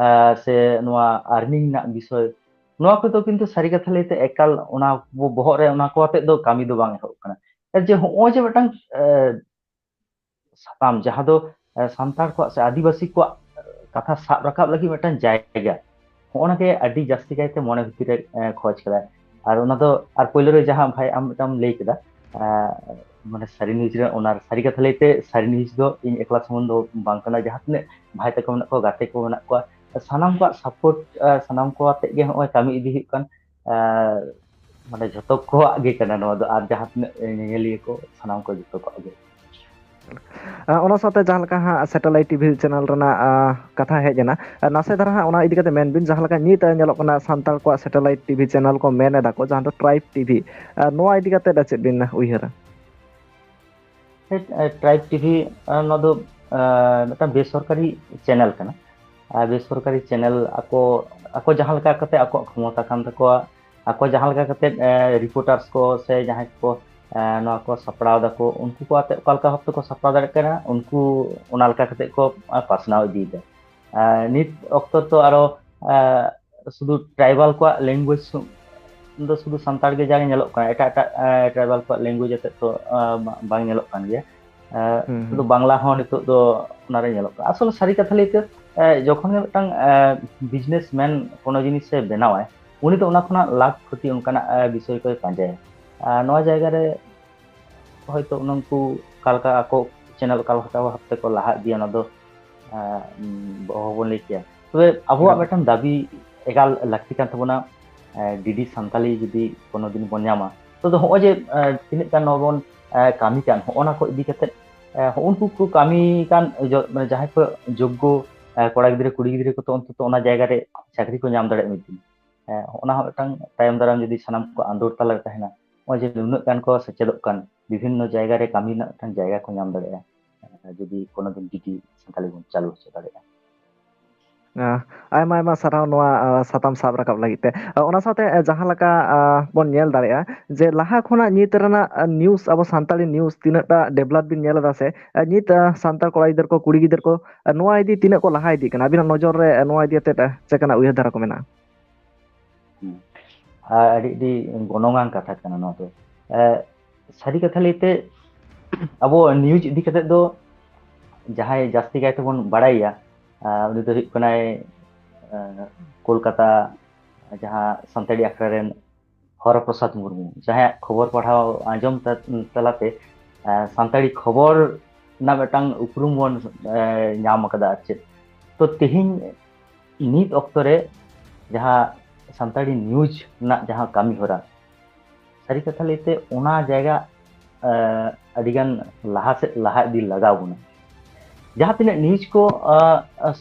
ᱥᱮ ᱱᱚᱣᱟ ᱟᱨᱱᱤᱝ ᱨᱮᱱᱟᱜ ᱵᱤᱥᱚᱭ, ᱱᱚᱣᱟ ᱠᱚᱫᱚ ᱠᱤᱱᱛᱩ ᱥᱟᱹᱨᱤ ᱠᱟᱛᱷᱟ ᱞᱟᱹᱭᱛᱮ ᱮᱠᱟᱞ ᱚᱱᱟ ᱵᱚᱦᱚᱜ ᱨᱮ ᱚᱱᱟ ᱠᱚ ᱟᱛᱮᱫ ᱫᱚ ᱠᱟᱹᱢᱤ ᱫᱚ ᱵᱟᱝ ᱮᱦᱚᱵ ᱠᱟᱱᱟ᱾ ᱡᱮ ᱦᱚᱸᱜᱼᱚᱭ ᱡᱮ ᱢᱤᱫᱴᱟᱝ ᱥᱟᱛᱟᱢ ᱡᱟᱦᱟᱸ ᱫᱚ ᱥᱟᱱᱛᱟᱲ ᱠᱚᱣᱟᱜ ᱥᱮ ᱟᱹᱫᱤᱵᱟᱹᱥᱤ ᱠᱚᱣᱟᱜ ᱠᱟᱛᱷᱟ ᱥᱟᱵ ᱨᱟᱠᱟᱵ ᱞᱟᱹᱜᱤᱫ ᱢᱤᱫᱴᱟᱝ ᱡᱟᱭᱜᱟ, ᱦᱚᱸᱜᱼᱚ ᱱᱟ ᱜᱮ ᱟᱹᱰᱤ ᱡᱟᱹᱥᱛᱤ ᱠᱟᱭᱛᱮ ᱢᱚᱱᱮ ᱵᱷᱤᱛᱤᱨ ᱨᱮ ᱠᱷᱚᱡᱽ ᱠᱟᱫᱟᱭ᱾ ᱟᱨ ᱚᱱᱟ ᱫᱚ ᱟᱨ ᱯᱳᱭᱞᱳ ᱨᱮ ᱡᱟᱦᱟᱸ ᱵᱷᱟᱭ ᱟᱢ ᱢᱤᱫᱴᱟᱝ ᱞᱟᱹᱭ ᱠᱮᱫᱟ, ᱢᱟᱱᱮ ᱥᱟᱹᱨᱤ ᱱᱤᱭᱩᱡᱽ ᱨᱮ ᱚᱱᱟ ᱥᱟᱹᱨᱤ ᱠᱟᱛᱷᱟ ᱞᱟᱹᱭᱛᱮ ᱥᱟᱹᱨᱤ ᱱᱤᱭᱩᱡᱽ ᱫᱚ ᱤᱧ ᱮᱠᱞᱟ ᱥᱩᱢᱩᱝ ᱫᱚ ᱵᱟᱝ ᱠᱟᱱᱟ, ᱡᱟᱦᱟᱸ ᱛᱤᱱᱟᱹᱜ ᱵᱷᱟᱭ ᱛᱟᱠᱚ ᱢᱮᱱᱟᱜ ᱠᱚᱣᱟ, ᱜᱟᱛᱮ ᱠᱚ ᱢᱮᱱᱟᱜ ᱠᱚᱣᱟ, ᱥᱟᱱᱟᱢ ᱠᱚᱣᱟᱜ ᱥᱟᱯᱳᱨᱴ, ᱥᱟᱱᱟᱢ ᱠᱚ ᱟᱛᱮ ᱜᱮ ᱱᱚᱜᱼᱚᱭ ᱠᱟᱹᱢᱤ ᱤᱫᱤ ᱦᱩᱭᱩᱜ ᱠᱟᱱ᱾ ᱟᱨ ᱢᱟᱱᱮ ᱡᱷᱚᱛᱚ ᱠᱚᱣᱟᱜ ᱜᱮ ᱠᱟᱱᱟ ᱱᱚᱣᱟ ᱫᱚ, ᱟᱨ ᱡᱟᱦᱟᱸ ᱛᱤᱱᱟᱹᱜ ᱧᱮᱧᱮᱞᱤᱭᱟᱹ ᱠᱚ, ᱥᱟᱱᱟᱢ ᱠᱚ, ᱡᱷᱚᱛᱚ ᱠᱚᱣᱟᱜ ᱜᱮ᱾ ᱟᱨ ᱚᱱᱟ ᱥᱟᱶᱛᱮ ᱡᱟᱦᱟᱸ ᱞᱮᱠᱟ ᱦᱟᱸᱜ ᱥᱮᱴᱮᱞᱟᱭᱤᱴ ᱴᱤᱵᱷᱤ ᱪᱮᱱᱮᱞ ᱨᱮᱱᱟᱜ, ᱟᱸ, ᱠᱟᱛᱷᱟ ᱦᱮᱡ ᱮᱱᱟ, ᱟᱨ ᱱᱟᱥᱮ ᱫᱷᱟᱨᱟ ᱦᱟᱸᱜ ᱚᱱᱟ ᱤᱫᱤ ᱠᱟᱛᱮ ᱢᱮᱱ ᱵᱤᱱ, ᱡᱟᱦᱟᱸ ᱞᱮᱠᱟ ᱱᱤᱛ ᱧᱮᱞᱚᱜ ᱠᱟᱱᱟ ᱥᱟᱱᱛᱟᱲ ᱠᱚᱣᱟᱜ ᱥᱮᱴᱮᱞᱟᱭᱤᱴ ᱴᱤᱵᱷᱤ ᱪᱮᱱᱮᱞ ᱠᱚ ᱢᱮᱱ ᱮᱫᱟ ᱠᱚ, ᱡᱟᱦᱟᱸ ᱫᱚ ᱴᱨᱟᱭᱤᱵᱽ ᱴᱤᱵᱷᱤ, ᱟᱨ ᱱᱚᱣᱟ ᱤᱫᱤ ᱠᱟᱛᱮ ᱪᱮᱫ ᱵᱤᱱ ᱩᱭᱦᱟᱹᱨᱟ? ᱴᱨᱟᱭᱤᱵᱽ ᱴᱤᱵᱷᱤ, ᱱᱚᱣᱟ ᱫᱚ ᱟᱸ, ᱢᱤᱫᱴᱟᱝ ᱵᱮᱥᱚᱨᱠᱟᱨᱤ ᱪᱮᱱᱮᱞ ᱠᱟᱱᱟ᱾ ᱟᱨ ᱵᱮᱥᱚᱨᱠᱟᱨᱤ ᱪᱮᱱᱮᱞ ᱟᱠᱚ, ᱟᱠᱚ ᱡᱟᱦᱟᱸ ᱞᱮᱠᱟ ᱠᱟᱛᱮ ᱟᱠᱚᱣᱟᱜ ᱠᱷᱚᱢᱚᱛᱟ ᱠᱟᱱ ᱛᱟᱠᱚᱣᱟ, ᱟᱠᱚ ᱡᱟᱦᱟᱸ ᱞᱮᱠᱟ ᱠᱟᱛᱮ ᱨᱤᱯᱳᱨᱴᱟᱨᱥ ᱠᱚ ᱥᱮ ᱡᱟᱦᱟᱸᱭ ᱠᱚ ᱟᱸ, ᱱᱚᱣᱟ ᱠᱚ ᱥᱟᱯᱲᱟᱣ ᱫᱟᱠᱚ, ᱩᱱᱠᱩ ᱠᱚ ᱟᱛᱮ ᱚᱠᱟ ᱞᱮᱠᱟ ᱵᱷᱟᱵ ᱛᱮᱠᱚ ᱥᱟᱯᱲᱟᱣ ᱫᱟᱲᱮᱭᱟᱜ ᱠᱟᱱᱟ, ᱩᱱᱠᱩ ᱚᱱᱟ ᱞᱮᱠᱟ ᱠᱟᱛᱮ ᱠᱚ ᱟᱸ, ᱯᱟᱥᱱᱟᱣ ᱤᱫᱤᱭᱮᱫᱟ᱾ ᱟᱸ, ᱱᱤᱛ ᱚᱠᱛᱚ ᱛᱚ ᱟᱨᱚ ᱟᱸ, ᱥᱩᱫᱷᱩ ᱴᱨᱟᱭᱵᱟᱞ ᱠᱚᱣᱟᱜ ᱞᱮᱝᱜᱩᱭᱮᱡᱽ ᱫᱚ ᱥᱩᱫᱷᱩ ᱥᱟᱱᱛᱟᱲ ᱜᱮ ᱡᱟᱜᱮ ᱧᱮᱞᱚᱜ ᱠᱟᱱᱟ, ᱮᱴᱟᱜ ᱮᱴᱟᱜ ᱴᱨᱟᱭᱵᱟᱞ ᱠᱚᱣᱟᱜ ᱞᱮᱝᱜᱩᱭᱮᱡᱽ ᱟᱛᱮᱫ ᱛᱚ ᱟᱸ, ᱵᱟ- ᱵᱟᱝ ᱧᱮᱞᱚᱜ ᱠᱟᱱ ᱜᱮᱭᱟ᱾ ᱟᱸ, ᱦᱩᱸ, ᱦᱩᱸ᱾ ᱥᱩᱫᱷᱩ ᱵᱟᱝᱞᱟ ᱦᱚᱸ ᱱᱤᱛᱚᱜ ᱫᱚ ᱚᱱᱟᱨᱮ ᱧᱮᱞᱚᱜ ᱠᱟᱱᱟ᱾ ᱟᱥᱚᱞ ᱥᱟᱹᱨᱤ ᱠᱟᱛᱷᱟ ᱞᱟᱹᱭᱛᱮ, ᱟᱸ, ᱡᱚᱠᱷᱚᱱ ᱜᱮ ᱢᱤᱫᱴᱟᱝ ᱵᱤᱡᱽᱱᱮᱥ ᱢᱮᱱ ᱠᱳᱱᱳ ᱡᱤᱱᱤᱥᱮ ᱵᱮᱱᱟᱣᱟᱭ, ᱩᱱᱤ ᱫᱚ ᱚᱱᱟ ᱠᱷᱚᱱᱟᱜ ᱞᱟᱵᱷ ᱠᱷᱚᱛᱤ ᱚᱱᱠᱟᱱᱟᱜ ᱟᱸ, ᱵᱤᱥᱚᱭ ᱠᱚᱭ ᱯᱟᱸᱡᱟᱭᱟ᱾ ᱟᱨ ᱱᱚᱣᱟ ᱡᱟᱭᱜᱟ ᱨᱮ ᱦᱚᱭᱛᱳ ᱩᱱᱠᱩ ᱚᱠᱟ ᱞᱮᱠᱟ ᱟᱠᱚ ᱪᱮᱱᱮᱞ ᱚᱠᱟ ᱞᱮᱠᱟ ᱵᱷᱟᱵ ᱛᱮᱠᱚ ᱞᱟᱦᱟ ᱤᱫᱤᱭᱟ, ᱚᱱᱟ ᱫᱚ ᱟᱸ, ᱩᱢ, ᱚᱦᱚᱵᱚᱱ ᱞᱟᱹᱭ ᱠᱮᱭᱟ᱾ ᱛᱚᱵᱮ ᱟᱵᱚᱣᱟᱜ ᱮᱠᱟᱞ᱾ ᱢᱤᱫᱴᱟᱝ ᱫᱟᱹᱵᱤ ᱮᱠᱟᱞ ᱞᱟᱹᱠᱛᱤ ᱠᱟᱱ ᱛᱟᱵᱚᱱᱟ, ᱟᱸ, ᱰᱤᱰᱤ ᱥᱟᱱᱛᱟᱞᱤ ᱡᱩᱫᱤ ᱠᱳᱱᱳ ᱫᱤᱱ ᱵᱚᱱ ᱧᱟᱢᱟ, ᱛᱚ ᱫᱚ ᱦᱚᱸᱜᱼᱚᱭ ᱡᱮ ᱟᱸ, ᱛᱤᱱᱟᱹᱜ ᱜᱟᱱ ᱱᱚᱣᱟ ᱵᱚᱱ ᱟᱸ, ᱠᱟᱹᱢᱤ ᱠᱟᱱ, ᱦᱚᱸᱜᱼᱚ ᱱᱟ ᱠᱚ ᱤᱫᱤ ᱠᱟᱛᱮᱫ ᱟᱸ, ᱦᱚᱸᱜᱼᱚ ᱱᱩᱠᱩ ᱠᱚ ᱠᱟᱹᱢᱤ ᱠᱟᱱ ᱡᱚ- ᱢᱟᱱᱮ ᱡᱟᱦᱟᱸᱭ ᱠᱚ ᱡᱳᱜᱽᱜᱚ ᱟᱸ, ᱠᱚᱲᱟ ᱜᱤᱫᱽᱨᱟᱹ ᱠᱩᱲᱤ ᱜᱤᱫᱽᱨᱟᱹ ᱠᱚ ᱛᱚ ᱚᱱᱛᱚᱛᱚ ᱚᱱᱟ ᱡᱟᱭᱜᱟ ᱨᱮ ᱪᱟᱹᱠᱨᱤ ᱠᱚ ᱧᱟᱢ ᱫᱟᱲᱮᱭᱟᱜ ᱢᱤᱫ ᱫᱤᱱ᱾ ᱦᱮᱸ, ᱚᱱᱟ ᱦᱚᱸ ᱢᱤᱫᱴᱟᱝ ᱛᱟᱭᱚᱢ ᱫᱟᱨᱟᱢ ᱡᱩᱫᱤ ᱥᱟᱱᱟᱢ ᱠᱚ ᱟᱸᱫᱳᱲ ᱛᱟᱞᱟ ᱨᱮ ᱛᱟᱦᱮᱱᱟ, ᱱᱚᱜᱼᱚᱭ ᱡᱮ ᱱᱩᱱᱟᱹᱜ ᱜᱟᱱ ᱠᱚ ᱥᱮᱪᱮᱫᱚᱜ ᱠᱟᱱ, ᱵᱤᱵᱷᱤᱱᱱᱚ ᱡᱟᱭᱜᱟ ᱨᱮ ᱠᱟᱹᱢᱤ ᱨᱮᱱᱟᱜ ᱢᱤᱫᱴᱟᱝ ᱡᱟᱭᱜᱟ ᱠᱚ ᱧᱟᱢ ᱫᱟᱲᱮᱭᱟᱜᱼᱟ, ᱡᱩᱫᱤ ᱠᱳᱱᱳ ᱫᱤᱱ ᱡᱩᱫᱤ ᱥᱟᱱᱛᱟᱲᱤ ᱵᱚᱱ ᱪᱟᱹᱞᱩ ᱦᱚᱪᱚ ᱫᱟᱲᱮᱭᱟᱜᱼᱟ᱾ ᱟᱭᱢᱟ ᱟᱭᱢᱟ ᱥᱟᱨᱦᱟᱣ ᱱᱚᱣᱟ, ᱟᱸ, ᱥᱟᱛᱟᱢ ᱥᱟᱵ ᱨᱟᱠᱟᱵ ᱞᱟᱹᱜᱤᱫ ᱛᱮ᱾ ᱟᱸ, ᱚᱱᱟ ᱥᱟᱶᱛᱮ, ᱟᱸ, ᱡᱟᱦᱟᱸ ᱞᱮᱠᱟ, ᱟᱸ, ᱵᱚᱱ ᱧᱮᱞ ᱫᱟᱲᱮᱭᱟᱜᱼᱟ ᱡᱮ ᱞᱟᱦᱟ ᱠᱷᱚᱱᱟᱜ ᱱᱤᱛ ᱨᱮᱱᱟᱜ, ᱟᱸ, ᱱᱤᱭᱩᱡᱽ, ᱟᱵᱚ ᱥᱟᱱᱛᱟᱲᱤ ᱱᱤᱭᱩᱡᱽ ᱛᱤᱱᱟᱹᱜ ᱴᱟ ᱰᱮᱵᱷᱞᱚᱯ ᱵᱤᱱ ᱧᱮᱞ ᱮᱫᱟ ᱥᱮ, ᱟᱸ, ᱱᱤᱛ, ᱟᱸ, ᱥᱟᱱᱛᱟᱲ ᱠᱚᱲᱟ ᱜᱤᱫᱟᱹᱨ ᱠᱚ, ᱠᱩᱲᱤ ᱜᱤᱫᱟᱹᱨ ᱠᱚ, ᱟᱸ, ᱱᱚᱣᱟ ᱤᱫᱤ ᱛᱤᱱᱟᱹᱜ ᱠᱚ ᱞᱟᱦᱟ ᱤᱫᱤᱜ ᱠᱟᱱᱟ? ᱟᱹᱵᱤᱱᱟᱜ ᱱᱚᱡᱚᱨ ᱨᱮ, ᱟᱸ, ᱱᱚᱣᱟ ᱤᱫᱤ ᱠᱟᱛᱮᱫ, ᱟᱸ, ᱪᱮᱫ ᱞᱮᱠᱟᱱᱟᱜ ᱩᱭᱦᱟᱹᱨ ᱫᱷᱟᱨᱟ ᱠᱚ ᱢᱮᱱᱟᱜᱼᱟ? ᱦᱩᱸ᱾ ᱟᱨ ᱟᱹᱰᱤ, ᱟᱹᱰᱤ ᱜᱚᱱᱚᱝᱟᱱ ᱠᱟᱛᱷᱟ ᱠᱟᱱᱟ ᱱᱚᱣᱟ ᱫᱚ᱾ ᱮ, ᱥᱟᱹᱨᱤ ᱠᱟᱛᱷᱟ ᱞᱟᱹᱭᱛᱮ, ᱟᱵᱚ ᱱᱤᱭᱩᱡᱽ ᱤᱫᱤ ᱠᱟᱛᱮᱫ ᱫᱚ ᱡᱟᱦᱟᱸᱭ ᱡᱟᱹᱥᱛᱤ ᱠᱟᱭ ᱛᱮᱵᱚᱱ ᱵᱟᱲᱟᱭᱟ, ᱮ, ᱩᱱᱤ ᱫᱚ ᱦᱩᱭᱩᱜ ᱠᱟᱱᱟᱭ, ᱮ, ᱠᱳᱞᱠᱟᱛᱟ ᱡᱟᱦᱟᱸ ᱥᱟᱱᱛᱟᱲᱤ ᱟᱠᱷᱲᱟ ᱨᱮᱱ ᱦᱚᱨᱚ ᱯᱨᱚᱥᱟᱫᱽ ᱢᱩᱨᱢᱩ, ᱡᱟᱦᱟᱸᱭᱟᱜ ᱠᱷᱚᱵᱚᱨ ᱯᱟᱲᱦᱟᱣ ᱟᱸᱡᱚᱢ ᱛᱟ-, ᱛᱟᱞᱟᱛᱮ, ᱮ, ᱥᱟᱱᱛᱟᱲᱤ ᱠᱷᱚᱵᱚᱨ ᱨᱮᱱᱟᱜ ᱢᱤᱫᱴᱟᱝ ᱩᱯᱨᱩᱢ ᱵᱚᱱ, ᱮ, ᱧᱟᱢ ᱟᱠᱟᱫᱟ᱾ ᱟᱨ ᱪᱮᱫ, ᱛᱚ ᱛᱮᱦᱮᱧ ᱱᱤᱛ ᱚᱠᱛᱚ ᱨᱮ ᱡᱟᱦᱟᱸ ᱥᱟᱱᱛᱟᱲᱤ ᱱᱤᱭᱩᱡᱽ ᱨᱮᱱᱟᱜ ᱡᱟᱦᱟᱸ ᱠᱟᱹᱢᱤ ᱦᱚᱨᱟ, ᱥᱟᱹᱨᱤ ᱠᱟᱛᱷᱟ ᱞᱟᱹᱭᱛᱮ ᱚᱱᱟ ᱡᱟᱭᱜᱟ ᱟᱹᱰᱤᱜᱟᱱ ᱞᱟᱦᱟ ᱥᱮᱫ ᱞᱟᱦᱟ ᱤᱫᱤ ᱞᱟᱜᱟᱣ ᱵᱚᱱᱟ᱾ ᱡᱟᱦᱟᱸ ᱛᱤᱱᱟᱹᱜ ᱱᱤᱭᱩᱡᱽ ᱠᱚ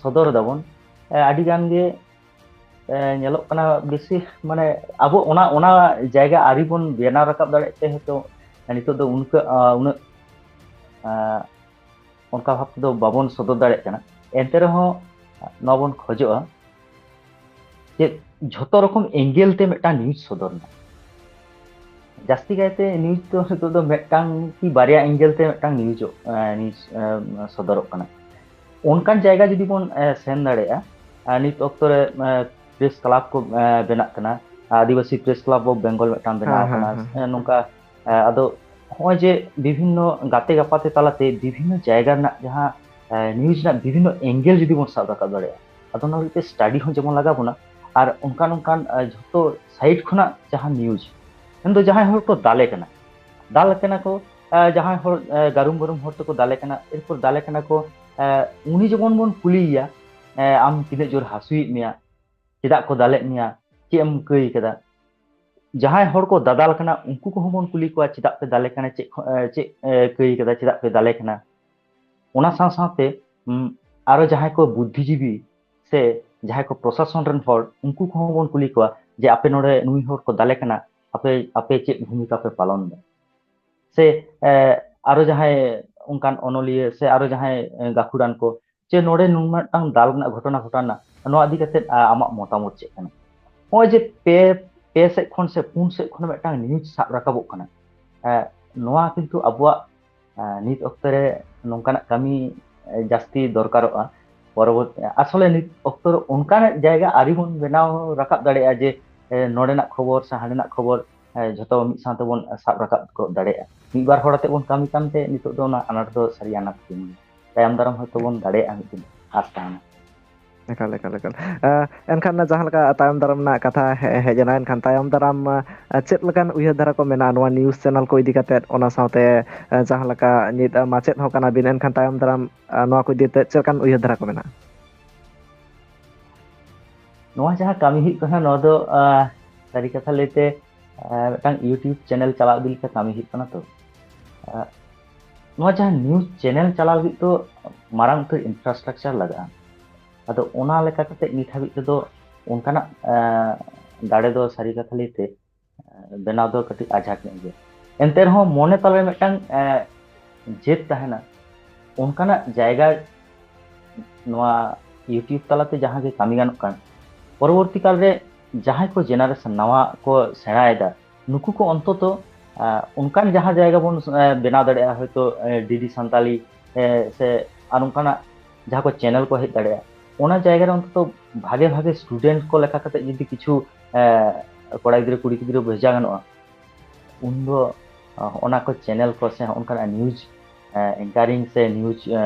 ᱥᱚᱫᱚᱨ ᱫᱟᱵᱚᱱ, ᱟᱹᱰᱤᱜᱟᱱ ᱜᱮ ᱧᱮᱞᱚᱜ ᱠᱟᱱᱟ ᱵᱮᱥᱤ, ᱢᱟᱱᱮ, ᱟᱵᱚ ᱚᱱᱟ ᱚᱱᱟ ᱡᱟᱭᱜᱟ ᱟᱹᱣᱨᱤ ᱵᱚᱱ ᱵᱮᱱᱟᱣ ᱨᱟᱠᱟᱵ ᱫᱟᱲᱮᱭᱟᱜ ᱛᱮ ᱦᱚᱭᱛᱳ ᱱᱤᱛᱚᱜ ᱫᱚ ᱩᱱᱠᱟᱹ ᱩᱱᱟᱹᱜ ᱚᱱᱠᱟ ᱵᱷᱟᱵ ᱛᱮᱫᱚ ᱵᱟᱵᱚᱱ ᱥᱚᱫᱚᱨ ᱫᱟᱲᱮᱭᱟᱜ ᱠᱟᱱᱟ᱾ ᱮᱱᱛᱮ ᱨᱮᱦᱚᱸ ᱱᱚᱣᱟ ᱵᱚᱱ ᱠᱷᱚᱡᱚᱜᱼᱟ ᱡᱮ ᱡᱷᱚᱛᱚ ᱨᱚᱠᱚᱢ ᱮᱝᱜᱮᱞ ᱛᱮ ᱢᱤᱫᱴᱟᱝ ᱱᱤᱭᱩᱡᱽ ᱥᱚᱫᱚᱨ ᱢᱟ᱾ ᱡᱟᱹᱥᱛᱤ ᱠᱟᱭᱛᱮ ᱱᱤᱭᱩᱡᱽ ᱫᱚ ᱱᱤᱛᱚᱜ ᱫᱚ ᱢᱤᱫᱴᱟᱝ ᱠᱤ ᱵᱟᱨᱭᱟ ᱮᱝᱜᱮᱞ ᱛᱮ ᱢᱤᱫᱴᱟᱝ ᱱᱤᱭᱩᱡᱚᱜ ᱱᱤᱭᱩᱡᱽ ᱥᱚᱫᱚᱨᱚᱜ ᱠᱟᱱᱟ᱾ ᱚᱱᱠᱟᱱ ᱡᱟᱭᱜᱟ ᱡᱩᱫᱤ ᱵᱚᱱ ᱥᱮᱱ ᱫᱟᱲᱮᱭᱟᱜᱼᱟ, ᱱᱤᱛ ᱚᱠᱛᱚ ᱨᱮ ᱯᱨᱮᱥ ᱠᱞᱟᱵᱽ ᱠᱚ ᱵᱮᱱᱟᱜ ᱠᱟᱱᱟ, ᱟᱹᱫᱤᱵᱟᱹᱥᱤ ᱯᱨᱮᱥ ᱠᱞᱟᱵᱽ ᱚᱯᱷ ᱵᱮᱝᱜᱚᱞ ᱢᱤᱫᱴᱟᱝ ᱵᱮᱱᱟᱣ ᱦᱮᱸ, ᱦᱮᱸ, ᱠᱟᱱᱟ᱾ ᱦᱮᱸ᱾ ᱱᱚᱝᱠᱟ ᱟᱫᱚ ᱦᱚᱸᱜᱼᱚᱭ ᱡᱮ ᱵᱤᱵᱷᱤᱱᱱᱚ ᱜᱟᱛᱮ ᱜᱟᱯᱟᱛᱮ ᱛᱟᱞᱟᱛᱮ ᱵᱤᱵᱷᱤᱱᱱᱚ ᱡᱟᱭᱜᱟ ᱨᱮᱱᱟᱜ ᱡᱟᱦᱟᱸ ᱱᱤᱭᱩᱡᱽ ᱨᱮᱱᱟᱜ ᱵᱤᱵᱷᱤᱱᱱᱚ ᱮᱝᱜᱮᱞ ᱡᱩᱫᱤ ᱵᱚᱱ ᱥᱟᱵ ᱨᱟᱠᱟᱵ ᱫᱟᱲᱮᱭᱟᱜᱼᱟ, ᱟᱫᱚ ᱚᱱᱟ ᱞᱟᱹᱜᱤᱫ ᱛᱮ ᱥᱴᱟᱰᱤ ᱦᱚᱸ ᱡᱮᱢᱚᱱ ᱞᱟᱜᱟᱣ ᱵᱚᱱᱟ᱾ ᱟᱨ ᱚᱱᱠᱟᱱ ᱚᱱᱠᱟᱱ ᱡᱷᱚᱛᱚ ᱥᱟᱭᱤᱰ ᱠᱷᱚᱱᱟᱜ ᱡᱟᱦᱟᱸ ᱱᱤᱭᱩᱡᱽ, ᱢᱮᱱᱫᱚ ᱡᱟᱦᱟᱸᱭ ᱦᱚᱲ ᱠᱚ ᱫᱟᱞᱮ ᱠᱟᱱᱟ, ᱫᱟᱞ ᱠᱟᱱᱟ ᱠᱚ, ᱡᱟᱦᱟᱸᱭ ᱦᱚᱲ ᱜᱟᱹᱨᱩᱢ ᱵᱟᱹᱨᱩᱢ ᱦᱚᱲ ᱛᱮᱠᱚ ᱫᱟᱞᱮ ᱠᱟᱱᱟ, ᱮᱨᱯᱚᱨ ᱫᱟᱞᱮ ᱠᱟᱱᱟ ᱠᱚ, ᱩᱱᱤ ᱡᱮᱢᱚᱱ ᱵᱚᱱ ᱠᱩᱞᱤᱭᱮᱭᱟ, ᱟᱢ ᱛᱤᱱᱟᱹᱜ ᱡᱳᱨ ᱦᱟᱹᱥᱩᱭᱮᱫ ᱢᱮᱭᱟ, ᱪᱮᱫᱟᱜ ᱠᱚ ᱫᱟᱞᱮᱫ ᱢᱮᱭᱟ, ᱪᱮᱫ ᱮᱢ ᱠᱟᱹᱭ ᱠᱟᱫᱟ? ᱡᱟᱦᱟᱸᱭ ᱦᱚᱲ ᱠᱚ ᱫᱟᱫᱟᱞ ᱠᱟᱱᱟ, ᱩᱱᱠᱩ ᱠᱚᱦᱚᱸ ᱵᱚᱱ ᱠᱩᱞᱤ ᱠᱚᱣᱟ, ᱪᱮᱫᱟᱜ ᱯᱮ ᱫᱟᱞᱮ ᱠᱟᱱᱟ, ᱪᱮᱫ ᱠᱷᱚ-, ᱮ, ᱪᱮᱫ, ᱮ, ᱠᱟᱹᱭ ᱠᱟᱫᱟ, ᱪᱮᱫᱟᱜ ᱯᱮ ᱫᱟᱞᱮ ᱠᱟᱱᱟ? ᱚᱱᱟ ᱥᱟᱶ ᱥᱟᱶᱛᱮ, ᱩᱢ, ᱟᱨᱚ ᱡᱟᱦᱟᱸᱭ ᱠᱚ ᱵᱩᱫᱽᱫᱷᱤᱡᱤᱵᱤ ᱥᱮ ᱡᱟᱦᱟᱸᱭ ᱠᱚ ᱯᱨᱚᱥᱟᱥᱚᱱ ᱨᱮᱱ ᱦᱚᱲ, ᱩᱱᱠᱩ ᱠᱚᱦᱚᱸ ᱵᱚᱱ ᱠᱩᱞᱤ ᱠᱚᱣᱟ ᱡᱮ, ᱟᱯᱮ ᱱᱚᱰᱮ ᱱᱩᱭ ᱦᱚᱲ ᱠᱚ ᱫᱟᱞᱮ ᱠᱟᱱᱟ, ᱟᱯᱮ, ᱟᱯᱮ ᱪᱮᱫ ᱵᱷᱩᱢᱤᱠᱟ ᱯᱮ ᱯᱟᱞᱚᱱ ᱮᱫᱟ? ᱥᱮ, ᱮ, ᱟᱨᱚ ᱡᱟᱦᱟᱸᱭ ᱚᱱᱠᱟᱱ ᱚᱱᱚᱞᱤᱭᱟᱹ ᱥᱮ ᱟᱨᱚ ᱡᱟᱦᱟᱸᱭ, ᱮ, ᱜᱟᱹᱠᱷᱩᱲᱟᱱ ᱠᱚ, ᱡᱮ ᱱᱚᱰᱮ ᱱᱩᱱ ᱢᱤᱫᱴᱟᱝ ᱫᱟᱞ ᱨᱮᱱᱟᱜ ᱜᱷᱚᱴᱚᱱᱟ ᱜᱷᱚᱴᱟᱣ ᱮᱱᱟ, ᱱᱚᱣᱟ ᱤᱫᱤ ᱠᱟᱛᱮ, ᱟ, ᱟᱢᱟᱜ ᱢᱚᱛᱟᱢᱚᱛ ᱪᱮᱫ ᱠᱟᱱᱟ? ᱱᱚᱜᱼᱚᱭ ᱡᱮ ᱯᱮ, ᱯᱮ ᱥᱮᱫ ᱠᱷᱚᱱ ᱥᱮ ᱯᱩᱱ ᱥᱮᱫ ᱠᱷᱚᱱ ᱢᱤᱫᱴᱟᱝ ᱱᱤᱭᱩᱡᱽ ᱥᱟᱵ ᱨᱟᱠᱟᱵᱚᱜ ᱠᱟᱱᱟ, ᱮ, ᱱᱚᱣᱟ ᱠᱤᱱᱛᱩ ᱟᱵᱚᱣᱟᱜ, ᱮ, ᱱᱤᱛ ᱚᱠᱛᱚ ᱨᱮ ᱱᱚᱝᱠᱟᱱᱟᱜ ᱠᱟᱹᱢᱤ, ᱮ, ᱡᱟᱹᱥᱛᱤ ᱫᱚᱨᱠᱟᱨᱚᱜᱼᱟ᱾ ᱯᱚᱨᱚᱵᱚᱨᱛᱤ, ᱟᱥᱚᱞᱮ ᱱᱤᱛ ᱚᱠᱛᱚ ᱨᱮ ᱚᱱᱠᱟᱱᱟᱜ ᱡᱟᱭᱜᱟ ᱟᱹᱣᱨᱤ ᱵᱚᱱ ᱵᱮᱱᱟᱣ ᱨᱟᱠᱟᱵ ᱫᱟᱲᱮᱭᱟᱜᱼᱟ ᱡᱮ, ᱮ, ᱱᱚᱰᱮᱱᱟᱜ ᱠᱷᱚᱵᱚᱨ ᱥᱮ ᱦᱟᱸᱰᱮᱱᱟᱜ ᱠᱷᱚᱵᱚᱨ, ᱮ, ᱡᱷᱚᱛᱚ ᱢᱤᱫ ᱥᱟᱶ ᱛᱮᱵᱚᱱ ᱥᱟᱵ ᱨᱟᱠᱟᱵ ᱜᱚᱫ ᱫᱟᱲᱮᱭᱟᱜᱼᱟ᱾ ᱢᱤᱫ ᱵᱟᱨ ᱦᱚᱲ ᱟᱛᱮ ᱵᱚᱱ ᱠᱟᱹᱢᱤ ᱠᱟᱱᱛᱮ ᱱᱤᱛᱚᱜ ᱫᱚ ᱚᱱᱟ ᱟᱱᱟᱴ ᱫᱚ ᱥᱟᱹᱨᱤ ᱟᱱᱟᱴ ᱠᱟᱱ ᱜᱮᱭᱟ᱾ ᱛᱟᱭᱚᱢ ᱫᱟᱨᱟᱢ ᱦᱚᱭᱛᱳ ᱵᱚᱱ ᱫᱟᱲᱮᱭᱟᱜᱼᱟ ᱢᱤᱫ ᱫᱤᱱ, ᱟᱥ ᱛᱟᱦᱮᱱᱟ᱾ ᱮᱠᱟᱞ, ᱮᱠᱟᱞ, ᱮᱠᱟᱞ᱾ ᱮ, ᱮᱱᱠᱷᱟᱱ ᱡᱟᱦᱟᱸ ᱞᱮᱠᱟ ᱛᱟᱭᱚᱢ ᱫᱟᱨᱟᱢ ᱨᱮᱱᱟᱜ ᱠᱟᱛᱷᱟ ᱦᱮ-, ᱦᱮᱡ ᱮᱱᱟ, ᱮᱱᱠᱷᱟᱱ ᱛᱟᱭᱚᱢ ᱫᱟᱨᱟᱢ, ᱮ, ᱪᱮᱫ ᱞᱮᱠᱟᱱ ᱩᱭᱦᱟᱹᱨ ᱫᱷᱟᱨᱟ ᱠᱚ ᱢᱮᱱᱟᱜᱼᱟ ᱱᱚᱣᱟ ᱱᱤᱭᱩᱡᱽ ᱪᱮᱱᱮᱞ ᱠᱚ ᱤᱫᱤ ᱠᱟᱛᱮᱫ? ᱚᱱᱟ ᱥᱟᱶᱛᱮ, ᱮ, ᱡᱟᱦᱟᱸ ᱞᱮᱠᱟ ᱱᱤᱛ, ᱮ, ᱢᱟᱪᱮᱫ ᱦᱚᱸ ᱠᱟᱱᱟ ᱵᱤᱱ, ᱮᱱᱠᱷᱟᱱ ᱛᱟᱭᱚᱢ ᱫᱟᱨᱟᱢ, ᱮ, ᱱᱚᱣᱟ ᱠᱚ ᱤᱫᱤ ᱠᱟᱛᱮᱫ ᱪᱮᱫ ᱞᱮᱠᱟᱱ ᱩᱭᱦᱟᱹᱨ ᱫᱷᱟᱨᱟ ᱠᱚ ᱢᱮᱱᱟᱜᱼᱟ? ᱱᱚᱣᱟ ᱡᱟᱦᱟᱸ ᱠᱟᱹᱢᱤ ᱦᱩᱭᱩᱜ ᱠᱟᱱᱟ, ᱱᱚᱣᱟ ᱫᱚ ᱥᱟᱹᱨᱤ ᱠᱟᱛᱷᱟ ᱞᱟᱹᱭᱛᱮ ᱢᱤᱫᱴᱟᱝ YouTube ᱪᱮᱱᱮᱞ ᱪᱟᱞᱟᱣ ᱤᱫᱤ ᱞᱮᱠᱟ ᱠᱟᱹᱢᱤ ᱦᱩᱭᱩᱜ ᱠᱟᱱᱟ᱾ ᱛᱚ ᱱᱚᱣᱟ ᱡᱟᱦᱟᱸ ᱱᱤᱭᱩᱡᱽ ᱪᱮᱱᱮᱞ ᱪᱟᱞᱟᱣ ᱞᱟᱹᱜᱤᱫ ᱫᱚ ᱢᱟᱨᱟᱝ ᱩᱛᱟᱹᱨ ᱤᱱᱯᱷᱨᱟᱥᱴᱨᱟᱠᱪᱟᱨ ᱞᱟᱜᱟᱜᱼᱟ᱾ ᱟᱫᱚ ᱚᱱᱟ ᱞᱮᱠᱟ ᱠᱟᱛᱮ ᱱᱤᱛ ᱦᱟᱹᱵᱤᱡ ᱛᱮᱫᱚ ᱚᱱᱠᱟᱱᱟᱜ ᱫᱟᱲᱮ ᱫᱚ ᱥᱟᱹᱨᱤ ᱠᱟᱛᱷᱟ ᱞᱟᱹᱭᱛᱮ ᱵᱮᱱᱟᱣ ᱫᱚ ᱠᱟᱹᱴᱤᱡ ᱟᱡᱷᱟᱴ ᱧᱚᱜ ᱜᱮᱭᱟ᱾ ᱮᱱᱛᱮ ᱨᱮᱦᱚᱸ ᱢᱚᱱᱮ ᱛᱟᱞᱟᱨᱮ ᱢᱤᱫᱴᱟᱝ ᱡᱮᱫ ᱛᱟᱦᱮᱱᱟ, ᱚᱱᱠᱟᱱᱟᱜ ᱡᱟᱭᱜᱟ ᱱᱚᱣᱟ YouTube ᱛᱟᱞᱟᱛᱮ ᱡᱟᱦᱟᱸ ᱜᱮ ᱠᱟᱹᱢᱤ ᱜᱟᱱᱚᱜ ᱠᱟᱱ, ᱯᱚᱨᱚᱵᱚᱨᱛᱤ ᱠᱟᱞ ᱨᱮ ᱡᱟᱦᱟᱸᱭ ᱠᱚ ᱡᱮᱱᱟᱨᱮᱥᱚᱱ ᱱᱟᱣᱟ ᱠᱚ ᱥᱮᱬᱟᱭᱮᱫᱟ, ᱱᱩᱠᱩ ᱠᱚ ᱚᱱᱛᱚᱛᱚ ᱚᱱᱠᱟᱱ ᱡᱟᱦᱟᱸ ᱡᱟᱭᱜᱟ ᱵᱚᱱ ᱵᱮᱱᱟᱣ ᱫᱟᱲᱮᱭᱟᱜᱼᱟ, ᱦᱚᱭᱛᱳ ᱰᱤᱰᱤ ᱥᱟᱱᱛᱟᱞᱤ ᱥᱮ ᱟᱨ ᱚᱱᱠᱟᱱᱟᱜ ᱡᱟᱦᱟᱸ ᱠᱚ ᱪᱮᱱᱮᱞ ᱠᱚ ᱦᱮᱡ ᱫᱟᱲᱮᱭᱟᱜᱼᱟ, ᱚᱱᱟ ᱡᱟᱭᱜᱟ ᱨᱮ ᱚᱱᱛᱚᱛᱚ ᱵᱷᱟᱜᱮ ᱵᱷᱟᱜᱮ ᱥᱴᱩᱰᱮᱱᱴ ᱠᱚ ᱞᱮᱠᱟ ᱠᱟᱛᱮ ᱡᱩᱫᱤ ᱠᱤᱪᱷᱩ ᱠᱚᱲᱟ ᱜᱤᱫᱽᱨᱟᱹ ᱠᱩᱲᱤ ᱜᱤᱫᱽᱨᱟᱹ ᱵᱷᱮᱡᱟ ᱜᱟᱱᱚᱜᱼᱟ, ᱩᱱᱫᱚ ᱚᱱᱟ ᱠᱚ ᱪᱮᱱᱮᱞ ᱠᱚ ᱥᱮ ᱚᱱᱠᱟᱱᱟᱜ ᱱᱤᱭᱩᱡᱽ ᱮᱝᱠᱟᱨᱤᱝ ᱥᱮ ᱱᱤᱭᱩᱡᱽ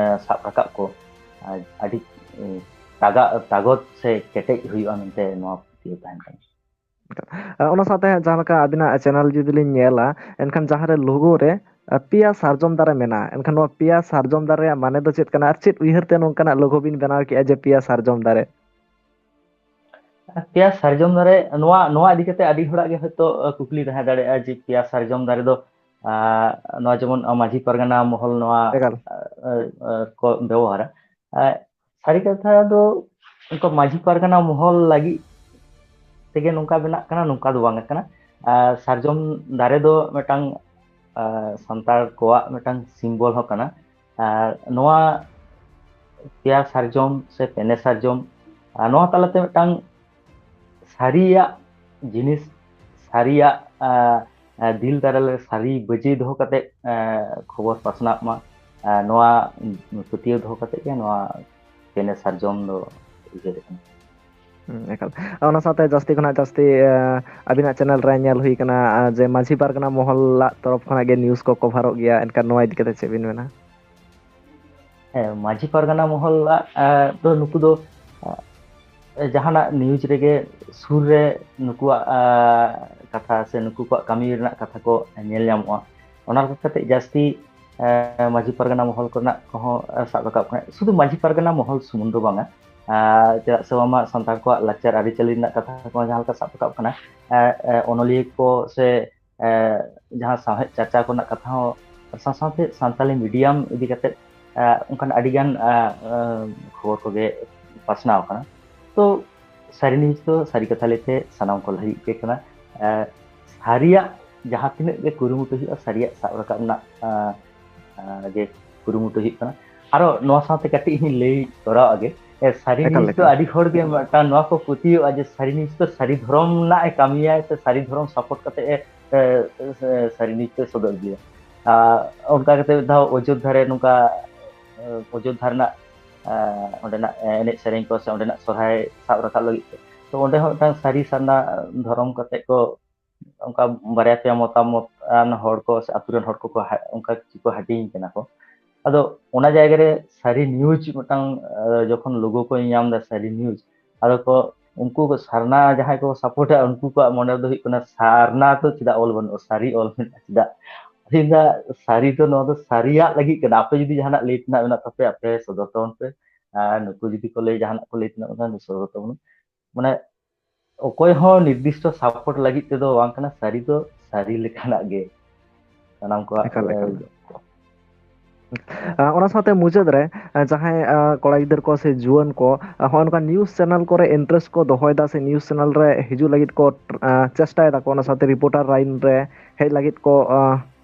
ᱥᱟᱵ ᱨᱟᱠᱟᱵ ᱠᱚ ᱟᱹᱰᱤ ᱛᱟᱜᱟ ᱛᱟᱜᱚᱫ ᱥᱮ ᱠᱮᱴᱮᱡ ᱦᱩᱭᱩᱜᱼᱟ ᱢᱮᱱᱛᱮ ᱱᱚᱣᱟ ᱯᱟᱹᱛᱭᱟᱹᱣ ᱛᱟᱦᱮᱱ ᱠᱟᱱᱟ᱾ ᱚᱱᱟ ᱥᱟᱶᱛᱮ ᱦᱟᱸᱜ ᱡᱟᱦᱟᱸ ᱞᱮᱠᱟ ᱟᱹᱵᱤᱱᱟᱜ ᱪᱮᱱᱮᱞ ᱡᱩᱫᱤ ᱞᱤᱧ ᱧᱮᱞᱟ, ᱮᱱᱠᱷᱟᱱ ᱡᱟᱦᱟᱸ ᱨᱮ ᱞᱳᱜᱳ ᱨᱮ ᱯᱮᱭᱟ ᱥᱟᱨᱡᱚᱢ ᱫᱟᱨᱮ ᱢᱮᱱᱟᱜᱼᱟ, ᱮᱱᱠᱷᱟᱱ ᱱᱚᱣᱟ ᱯᱮᱭᱟ ᱥᱟᱨᱡᱚᱢ ᱫᱟᱨᱮ ᱨᱮᱭᱟᱜ ᱢᱟᱱᱮ ᱫᱚ ᱪᱮᱫ ᱠᱟᱱᱟ ᱟᱨ ᱪᱮᱫ ᱩᱭᱦᱟᱹᱨ ᱛᱮ ᱱᱚᱝᱠᱟᱱᱟᱜ ᱞᱳᱜᱳ ᱵᱤᱱ ᱵᱮᱱᱟᱣ ᱠᱮᱜᱼᱟ ᱡᱮ ᱯᱮᱭᱟ ᱥᱟᱨᱡᱚᱢ ᱫᱟᱨᱮ? ᱯᱮᱭᱟ ᱥᱟᱨᱡᱚᱢ ᱫᱟᱨᱮ, ᱱᱚᱣᱟ ᱱᱚᱣᱟ ᱤᱫᱤ ᱠᱟᱛᱮ ᱟᱹᱰᱤ ᱦᱚᱲᱟᱜ ᱜᱮ ᱦᱚᱭᱛᱳ ᱠᱩᱠᱞᱤ ᱛᱟᱦᱮᱸ ᱫᱟᱲᱮᱭᱟᱜᱼᱟ ᱡᱮ ᱯᱮᱭᱟ ᱥᱟᱨᱡᱚᱢ ᱫᱟᱨᱮ ᱫᱚ ᱱᱚᱣᱟ ᱡᱮᱢᱚᱱ ᱢᱟᱹᱡᱷᱤ ᱯᱟᱨᱜᱟᱱᱟ ᱢᱚᱦᱚᱞ ᱱᱚᱣᱟ ᱠᱚ ᱵᱮᱵᱚᱦᱟᱨᱟ᱾ ᱥᱟᱹᱨᱤ ᱠᱟᱛᱷᱟ ᱫᱚ ᱚᱱᱠᱟ ᱢᱟᱹᱡᱷᱤ ᱯᱟᱨᱜᱟᱱᱟ ᱢᱚᱦᱚᱞ ᱞᱟᱹᱜᱤᱫ ᱛᱮᱜᱮ ᱱᱚᱝᱠᱟ ᱵᱮᱱᱟᱜ ᱠᱟᱱᱟ, ᱱᱚᱝᱠᱟ ᱫᱚ ᱵᱟᱝ ᱠᱟᱱᱟ᱾ ᱥᱟᱨᱡᱚᱢ ᱫᱟᱨᱮ ᱫᱚ ᱢᱤᱫᱴᱟᱝ ᱥᱟᱱᱛᱟᱲ ᱠᱚᱣᱟᱜ ᱢᱤᱫᱴᱟᱝ ᱥᱤᱢᱵᱚᱞ ᱦᱚᱸ ᱠᱟᱱᱟ᱾ ᱟᱨ ᱱᱚᱣᱟ ᱯᱮᱭᱟ ᱥᱟᱨᱡᱚᱢ ᱥᱮ ᱯᱮᱱᱮ ᱥᱟᱨᱡᱚᱢ, ᱟᱨ ᱱᱚᱣᱟ ᱛᱟᱞᱟᱛᱮ ᱢᱤᱫᱴᱟᱝ ᱥᱟᱹᱨᱤᱭᱟᱜ ᱡᱤᱱᱤᱥ, ᱥᱟᱹᱨᱤᱭᱟᱜ ᱫᱤᱞ ᱛᱟᱨᱮ ᱞᱮ ᱥᱟᱹᱨᱤ ᱵᱟᱹᱡᱤ ᱫᱚᱦᱚ ᱠᱟᱛᱮ ᱠᱷᱚᱵᱚᱨ ᱯᱟᱥᱱᱟᱜ ᱢᱟ, ᱱᱚᱣᱟ ᱯᱟᱹᱛᱭᱟᱹᱣ ᱫᱚᱦᱚ ᱠᱟᱛᱮ ᱜᱮ ᱱᱚᱣᱟ ᱯᱮᱱᱮ ᱥᱟᱨᱡᱚᱢ ᱫᱚ ᱩᱭᱦᱟᱹᱨ ᱠᱟᱱᱟ᱾ ᱮᱠᱟᱞ᱾ ᱚᱱᱟ ᱥᱟᱶᱛᱮ ᱡᱟᱹᱥᱛᱤ ᱠᱷᱚᱱᱟᱜ ᱡᱟᱹᱥᱛᱤ ᱟᱹᱵᱤᱱᱟᱜ ᱪᱮᱱᱮᱞ ᱨᱮ ᱧᱮᱞ ᱦᱩᱭ ᱠᱟᱱᱟ ᱡᱮ ᱢᱟᱹᱡᱷᱤ ᱯᱟᱨᱜᱟᱱᱟ ᱢᱚᱦᱚᱞᱟᱜ ᱛᱚᱨᱚᱯ ᱠᱷᱚᱱᱟᱜ ᱜᱮ ᱱᱤᱭᱩᱡᱽ ᱠᱚ ᱠᱚᱵᱷᱟᱨᱚᱜ ᱜᱮᱭᱟ, ᱮᱱᱠᱷᱟᱱ ᱱᱚᱣᱟ ᱤᱫᱤ ᱠᱟᱛᱮ ᱪᱮᱫ ᱵᱤᱱ ᱢᱮᱱᱟ? ᱦᱮᱸ, ᱢᱟᱹᱡᱷᱤ ᱯᱟᱨᱜᱟᱱᱟ ᱢᱚᱦᱚᱞᱟᱜ ᱫᱚ ᱱᱩᱠᱩ ᱫᱚ ᱡᱟᱦᱟᱱᱟᱜ ᱱᱤᱭᱩᱡᱽ ᱨᱮᱜᱮ ᱥᱩᱨ ᱨᱮ ᱱᱩᱠᱩᱣᱟᱜ ᱠᱟᱛᱷᱟ ᱥᱮ ᱱᱩᱠᱩ ᱠᱚᱣᱟᱜ ᱠᱟᱹᱢᱤ ᱨᱮᱱᱟᱜ ᱠᱟᱛᱷᱟ ᱠᱚ ᱧᱮᱞ ᱧᱟᱢᱚᱜᱼᱟ᱾ ᱚᱱᱟ ᱞᱮᱠᱟ ᱠᱟᱛᱮ ᱡᱟᱹᱥᱛᱤ ᱢᱟᱹᱡᱷᱤ ᱯᱟᱨᱜᱟᱱᱟ ᱢᱚᱦᱚᱞ ᱠᱚᱨᱮᱱᱟᱜ ᱠᱚᱦᱚᱸ ᱥᱟᱵ ᱨᱟᱠᱟᱵ ᱠᱟᱱᱟ᱾ ᱥᱩᱫᱷᱩ ᱢᱟᱹᱡᱷᱤ ᱯᱟᱨᱜᱟᱱᱟ ᱢᱚᱦᱚᱞ ᱥᱩᱢᱩᱝ ᱫᱚ ᱵᱟᱝᱟ, ᱟᱨ ᱪᱮᱫᱟᱜ ᱥᱮ ᱵᱟᱝᱢᱟ ᱥᱟᱱᱛᱟᱲ ᱠᱚᱣᱟᱜ ᱞᱟᱠᱪᱟᱨ ᱟᱹᱨᱤᱪᱟᱹᱞᱤ ᱨᱮᱱᱟᱜ ᱠᱟᱛᱷᱟ ᱠᱚ ᱡᱟᱦᱟᱸ ᱞᱮᱠᱟ ᱥᱟᱵ ᱨᱟᱠᱟᱵ ᱠᱟᱱᱟ, ᱮ, ᱮ, ᱚᱱᱚᱞᱤᱭᱟᱹ ᱠᱚ ᱥᱮ, ᱮ, ᱡᱟᱦᱟᱸ ᱥᱟᱶᱦᱮᱫ ᱪᱟᱨᱪᱟ ᱠᱚᱨᱮᱱᱟᱜ ᱠᱟᱛᱷᱟ ᱦᱚᱸ, ᱟᱨ ᱥᱟᱶ ᱥᱟᱶᱛᱮ ᱥᱟᱱᱛᱟᱞᱤ medium ᱤᱫᱤ ᱠᱟᱛᱮ, ᱮ, ᱚᱱᱠᱟᱱ ᱟᱹᱰᱤᱜᱟᱱ, ᱮ, ᱮ, ᱠᱷᱚᱵᱚᱨ ᱠᱚᱜᱮ ᱯᱟᱥᱱᱟᱣ ᱟᱠᱟᱱᱟ᱾ ᱛᱚ ᱥᱟᱹᱨᱤ news ᱫᱚ ᱥᱟᱹᱨᱤ ᱠᱟᱛᱷᱟ ᱞᱟᱹᱭᱛᱮ ᱥᱟᱱᱟᱢ ᱠᱚ ᱞᱟᱹᱜᱤᱫ ᱜᱮ ᱠᱟᱱᱟ᱾ ᱮ, ᱥᱟᱹᱨᱤᱭᱟᱜ ᱡᱟᱦᱟᱸ ᱛᱤᱱᱟᱹᱜ ᱜᱮ ᱠᱩᱨᱩᱢᱩᱴᱩ ᱦᱩᱭᱩᱜᱼᱟ, ᱥᱟᱹᱨᱤᱭᱟᱜ ᱥᱟᱵ ᱨᱟᱠᱟᱵ ᱨᱮᱱᱟᱜ, ᱮ, ᱮ, ᱜᱮ ᱠᱩᱨᱩᱢᱩᱴᱩ ᱦᱩᱭᱩᱜ ᱠᱟᱱᱟ᱾ ᱟᱨᱚ ᱱᱚᱣᱟ ᱥᱟᱶᱛᱮ ᱠᱟᱹᱴᱤᱡ ᱤᱧ ᱞᱟᱹᱭ ᱛᱚᱨᱟᱣᱟᱜ ᱜᱮ, ᱮ, ᱥᱟᱹᱨᱤ ᱮᱠᱟᱞ, news ᱫᱚ ᱮᱠᱟᱞ᱾ ᱟᱹᱰᱤ ᱦᱚᱲ ᱜᱮ ᱢᱤᱫᱴᱟᱝ ᱱᱚᱣᱟ ᱠᱚ ᱯᱟᱹᱛᱭᱟᱹᱣᱟ ᱡᱮ ᱥᱟᱹᱨᱤ news ᱫᱚ ᱥᱟᱹᱨᱤ ᱫᱷᱚᱨᱚᱢ ᱨᱮᱱᱟᱜ ᱮ ᱠᱟᱹᱢᱤᱭᱟᱭ ᱥᱮ ᱥᱟᱹᱨᱤ ᱫᱷᱚᱨᱚᱢ support ᱠᱟᱛᱮ ᱮ, ᱮ, ᱥᱮ ᱥᱟᱹᱨᱤ news ᱛᱮ ᱥᱚᱫᱚᱨ ᱤᱫᱤᱭᱟ᱾ ᱟᱨ ᱚᱱᱠᱟ ᱠᱟᱛᱮ ᱢᱤᱫ ᱫᱷᱟᱣ ᱚᱡᱳᱫᱽᱫᱷᱟ ᱨᱮ ᱱᱚᱝᱠᱟ, ᱮ, ᱚᱡᱳᱫᱽᱫᱷᱟ ᱨᱮᱱᱟᱜ, ᱮ, ᱚᱸᱰᱮᱱᱟᱜ, ᱮ, ᱮᱱᱮᱡ ᱥᱮᱨᱮᱧ ᱠᱚ ᱥᱮ ᱚᱸᱰᱮᱱᱟᱜ ᱥᱚᱨᱦᱟᱭ ᱥᱟᱵ ᱨᱟᱠᱟᱵ ᱞᱟᱹᱜᱤᱫ ᱛᱮ, ᱛᱚ ᱚᱸᱰᱮ ᱦᱚᱸ ᱢᱤᱫᱴᱟᱝ ᱥᱟᱹᱨᱤ ᱥᱟᱨᱱᱟ ᱫᱷᱚᱨᱚᱢ ᱠᱟᱛᱮ ᱠᱚ ᱚᱱᱠᱟ ᱵᱟᱨᱭᱟ ᱯᱮᱭᱟ ᱢᱚᱛᱟᱢᱚᱛ ᱟᱱ ᱦᱚᱲ ᱠᱚ ᱥᱮ ᱟᱛᱳ ᱨᱮᱱ ᱦᱚᱲ ᱠᱚᱠᱚ ᱦᱟ-, ᱚᱱᱠᱟ ᱠᱤᱪᱷᱩ ᱠᱚ ᱦᱟᱹᱴᱤᱧ ᱠᱟᱱᱟ ᱠᱚ᱾ ᱟᱫᱚ ᱚᱱᱟ ᱡᱟᱭᱜᱟ ᱨᱮ ᱥᱟᱹᱨᱤ news ᱢᱤᱫᱴᱟᱝ, ᱮ, ᱡᱚᱠᱷᱚᱱ logo ᱠᱚ ᱧᱟᱢ ᱮᱫᱟ, ᱥᱟᱹᱨᱤ news, ᱟᱫᱚ ᱠᱚ, ᱩᱱᱠᱩ ᱠᱚ ᱥᱟᱨᱱᱟ ᱡᱟᱦᱟᱸᱭ ᱠᱚ support-ᱟ, ᱩᱱᱠᱩ ᱠᱚᱣᱟᱜ ᱢᱚᱱᱮ ᱫᱚ ᱦᱩᱭᱩᱜ ᱠᱟᱱᱟ, ᱥᱟᱨᱱᱟ ᱫᱚ ᱪᱮᱫᱟᱜ ᱚᱞ ᱵᱟᱹᱱᱩᱜᱼᱟ, ᱥᱟᱹᱨᱤ ᱚᱞ ᱢᱮᱱᱟᱜᱼᱟ ᱪᱮᱫᱟᱜ? ᱟᱫᱚᱧ ᱢᱮᱱᱫᱟ, ᱥᱟᱹᱨᱤ ᱫᱚ ᱱᱚᱣᱟ ᱫᱚ ᱥᱟᱹᱨᱤᱭᱟᱜ ᱞᱟᱹᱜᱤᱫ ᱠᱟᱱᱟ᱾ ᱟᱯᱮ ᱡᱩᱫᱤ ᱡᱟᱦᱟᱱᱟᱜ ᱞᱟᱹᱭ ᱛᱮᱱᱟᱜ ᱢᱮᱱᱟᱜ ᱛᱟᱯᱮᱭᱟ, ᱟᱯᱮ ᱥᱚᱫᱚᱨ ᱛᱟᱵᱚᱱ ᱯᱮ, ᱟᱨ ᱱᱩᱠᱩ ᱡᱩᱫᱤ ᱠᱚ ᱞᱟᱹᱭ ᱡᱟᱦᱟᱱᱟᱜ ᱠᱚ ᱞᱟᱹᱭ ᱛᱮᱱᱟᱜ ᱢᱮᱱᱟᱜ ᱛᱟᱯᱮᱭᱟ, ᱥᱚᱫᱚᱨ ᱛᱟᱵᱚᱱ᱾ ᱢᱟᱱᱮ, ᱚᱠᱚᱭ ᱦᱚᱸ ᱱᱤᱨᱫᱤᱥᱴᱚ support ᱞᱟᱹᱜᱤᱫ ᱛᱮᱫᱚ ᱵᱟᱝ ᱠᱟᱱᱟ, ᱥᱟᱹᱨᱤ ᱫᱚ ᱥᱟᱹᱨᱤ ᱞᱮᱠᱟᱱᱟᱜ ᱜᱮ ᱥᱟᱱᱟᱢ ᱠᱚᱣᱟᱜ, ᱮᱠᱟᱞ, ᱮᱠᱟᱞ᱾ ᱮ, ᱟ, ᱚᱱᱟ ᱥᱟᱶᱛᱮ ᱢᱩᱪᱟᱹᱫ ᱨᱮ, ᱟ, ᱡᱟᱦᱟᱸᱭ, ᱟ, ᱠᱚᱲᱟ ᱜᱤᱫᱟᱹᱨ ᱠᱚ ᱥᱮ ᱡᱩᱣᱟᱹᱱ ᱠᱚ, ᱟ, ᱦᱚᱸᱜᱼᱚ ᱱᱚᱝᱠᱟ news channel ᱠᱚᱨᱮ interest ᱠᱚ ᱫᱚᱦᱚᱭᱮᱫᱟ ᱥᱮ news channel ᱨᱮ ᱦᱤᱡᱩᱜ ᱞᱟᱹᱜᱤᱫ ᱠᱚ, ᱟ, ᱪᱮᱥᱴᱟᱭ ᱫᱟᱠᱚ, ᱚᱱᱟ ᱥᱟᱶᱛᱮ reporter line ᱨᱮ ᱦᱮᱡ ᱞᱟᱹᱜᱤᱫ ᱠᱚ, ᱟ,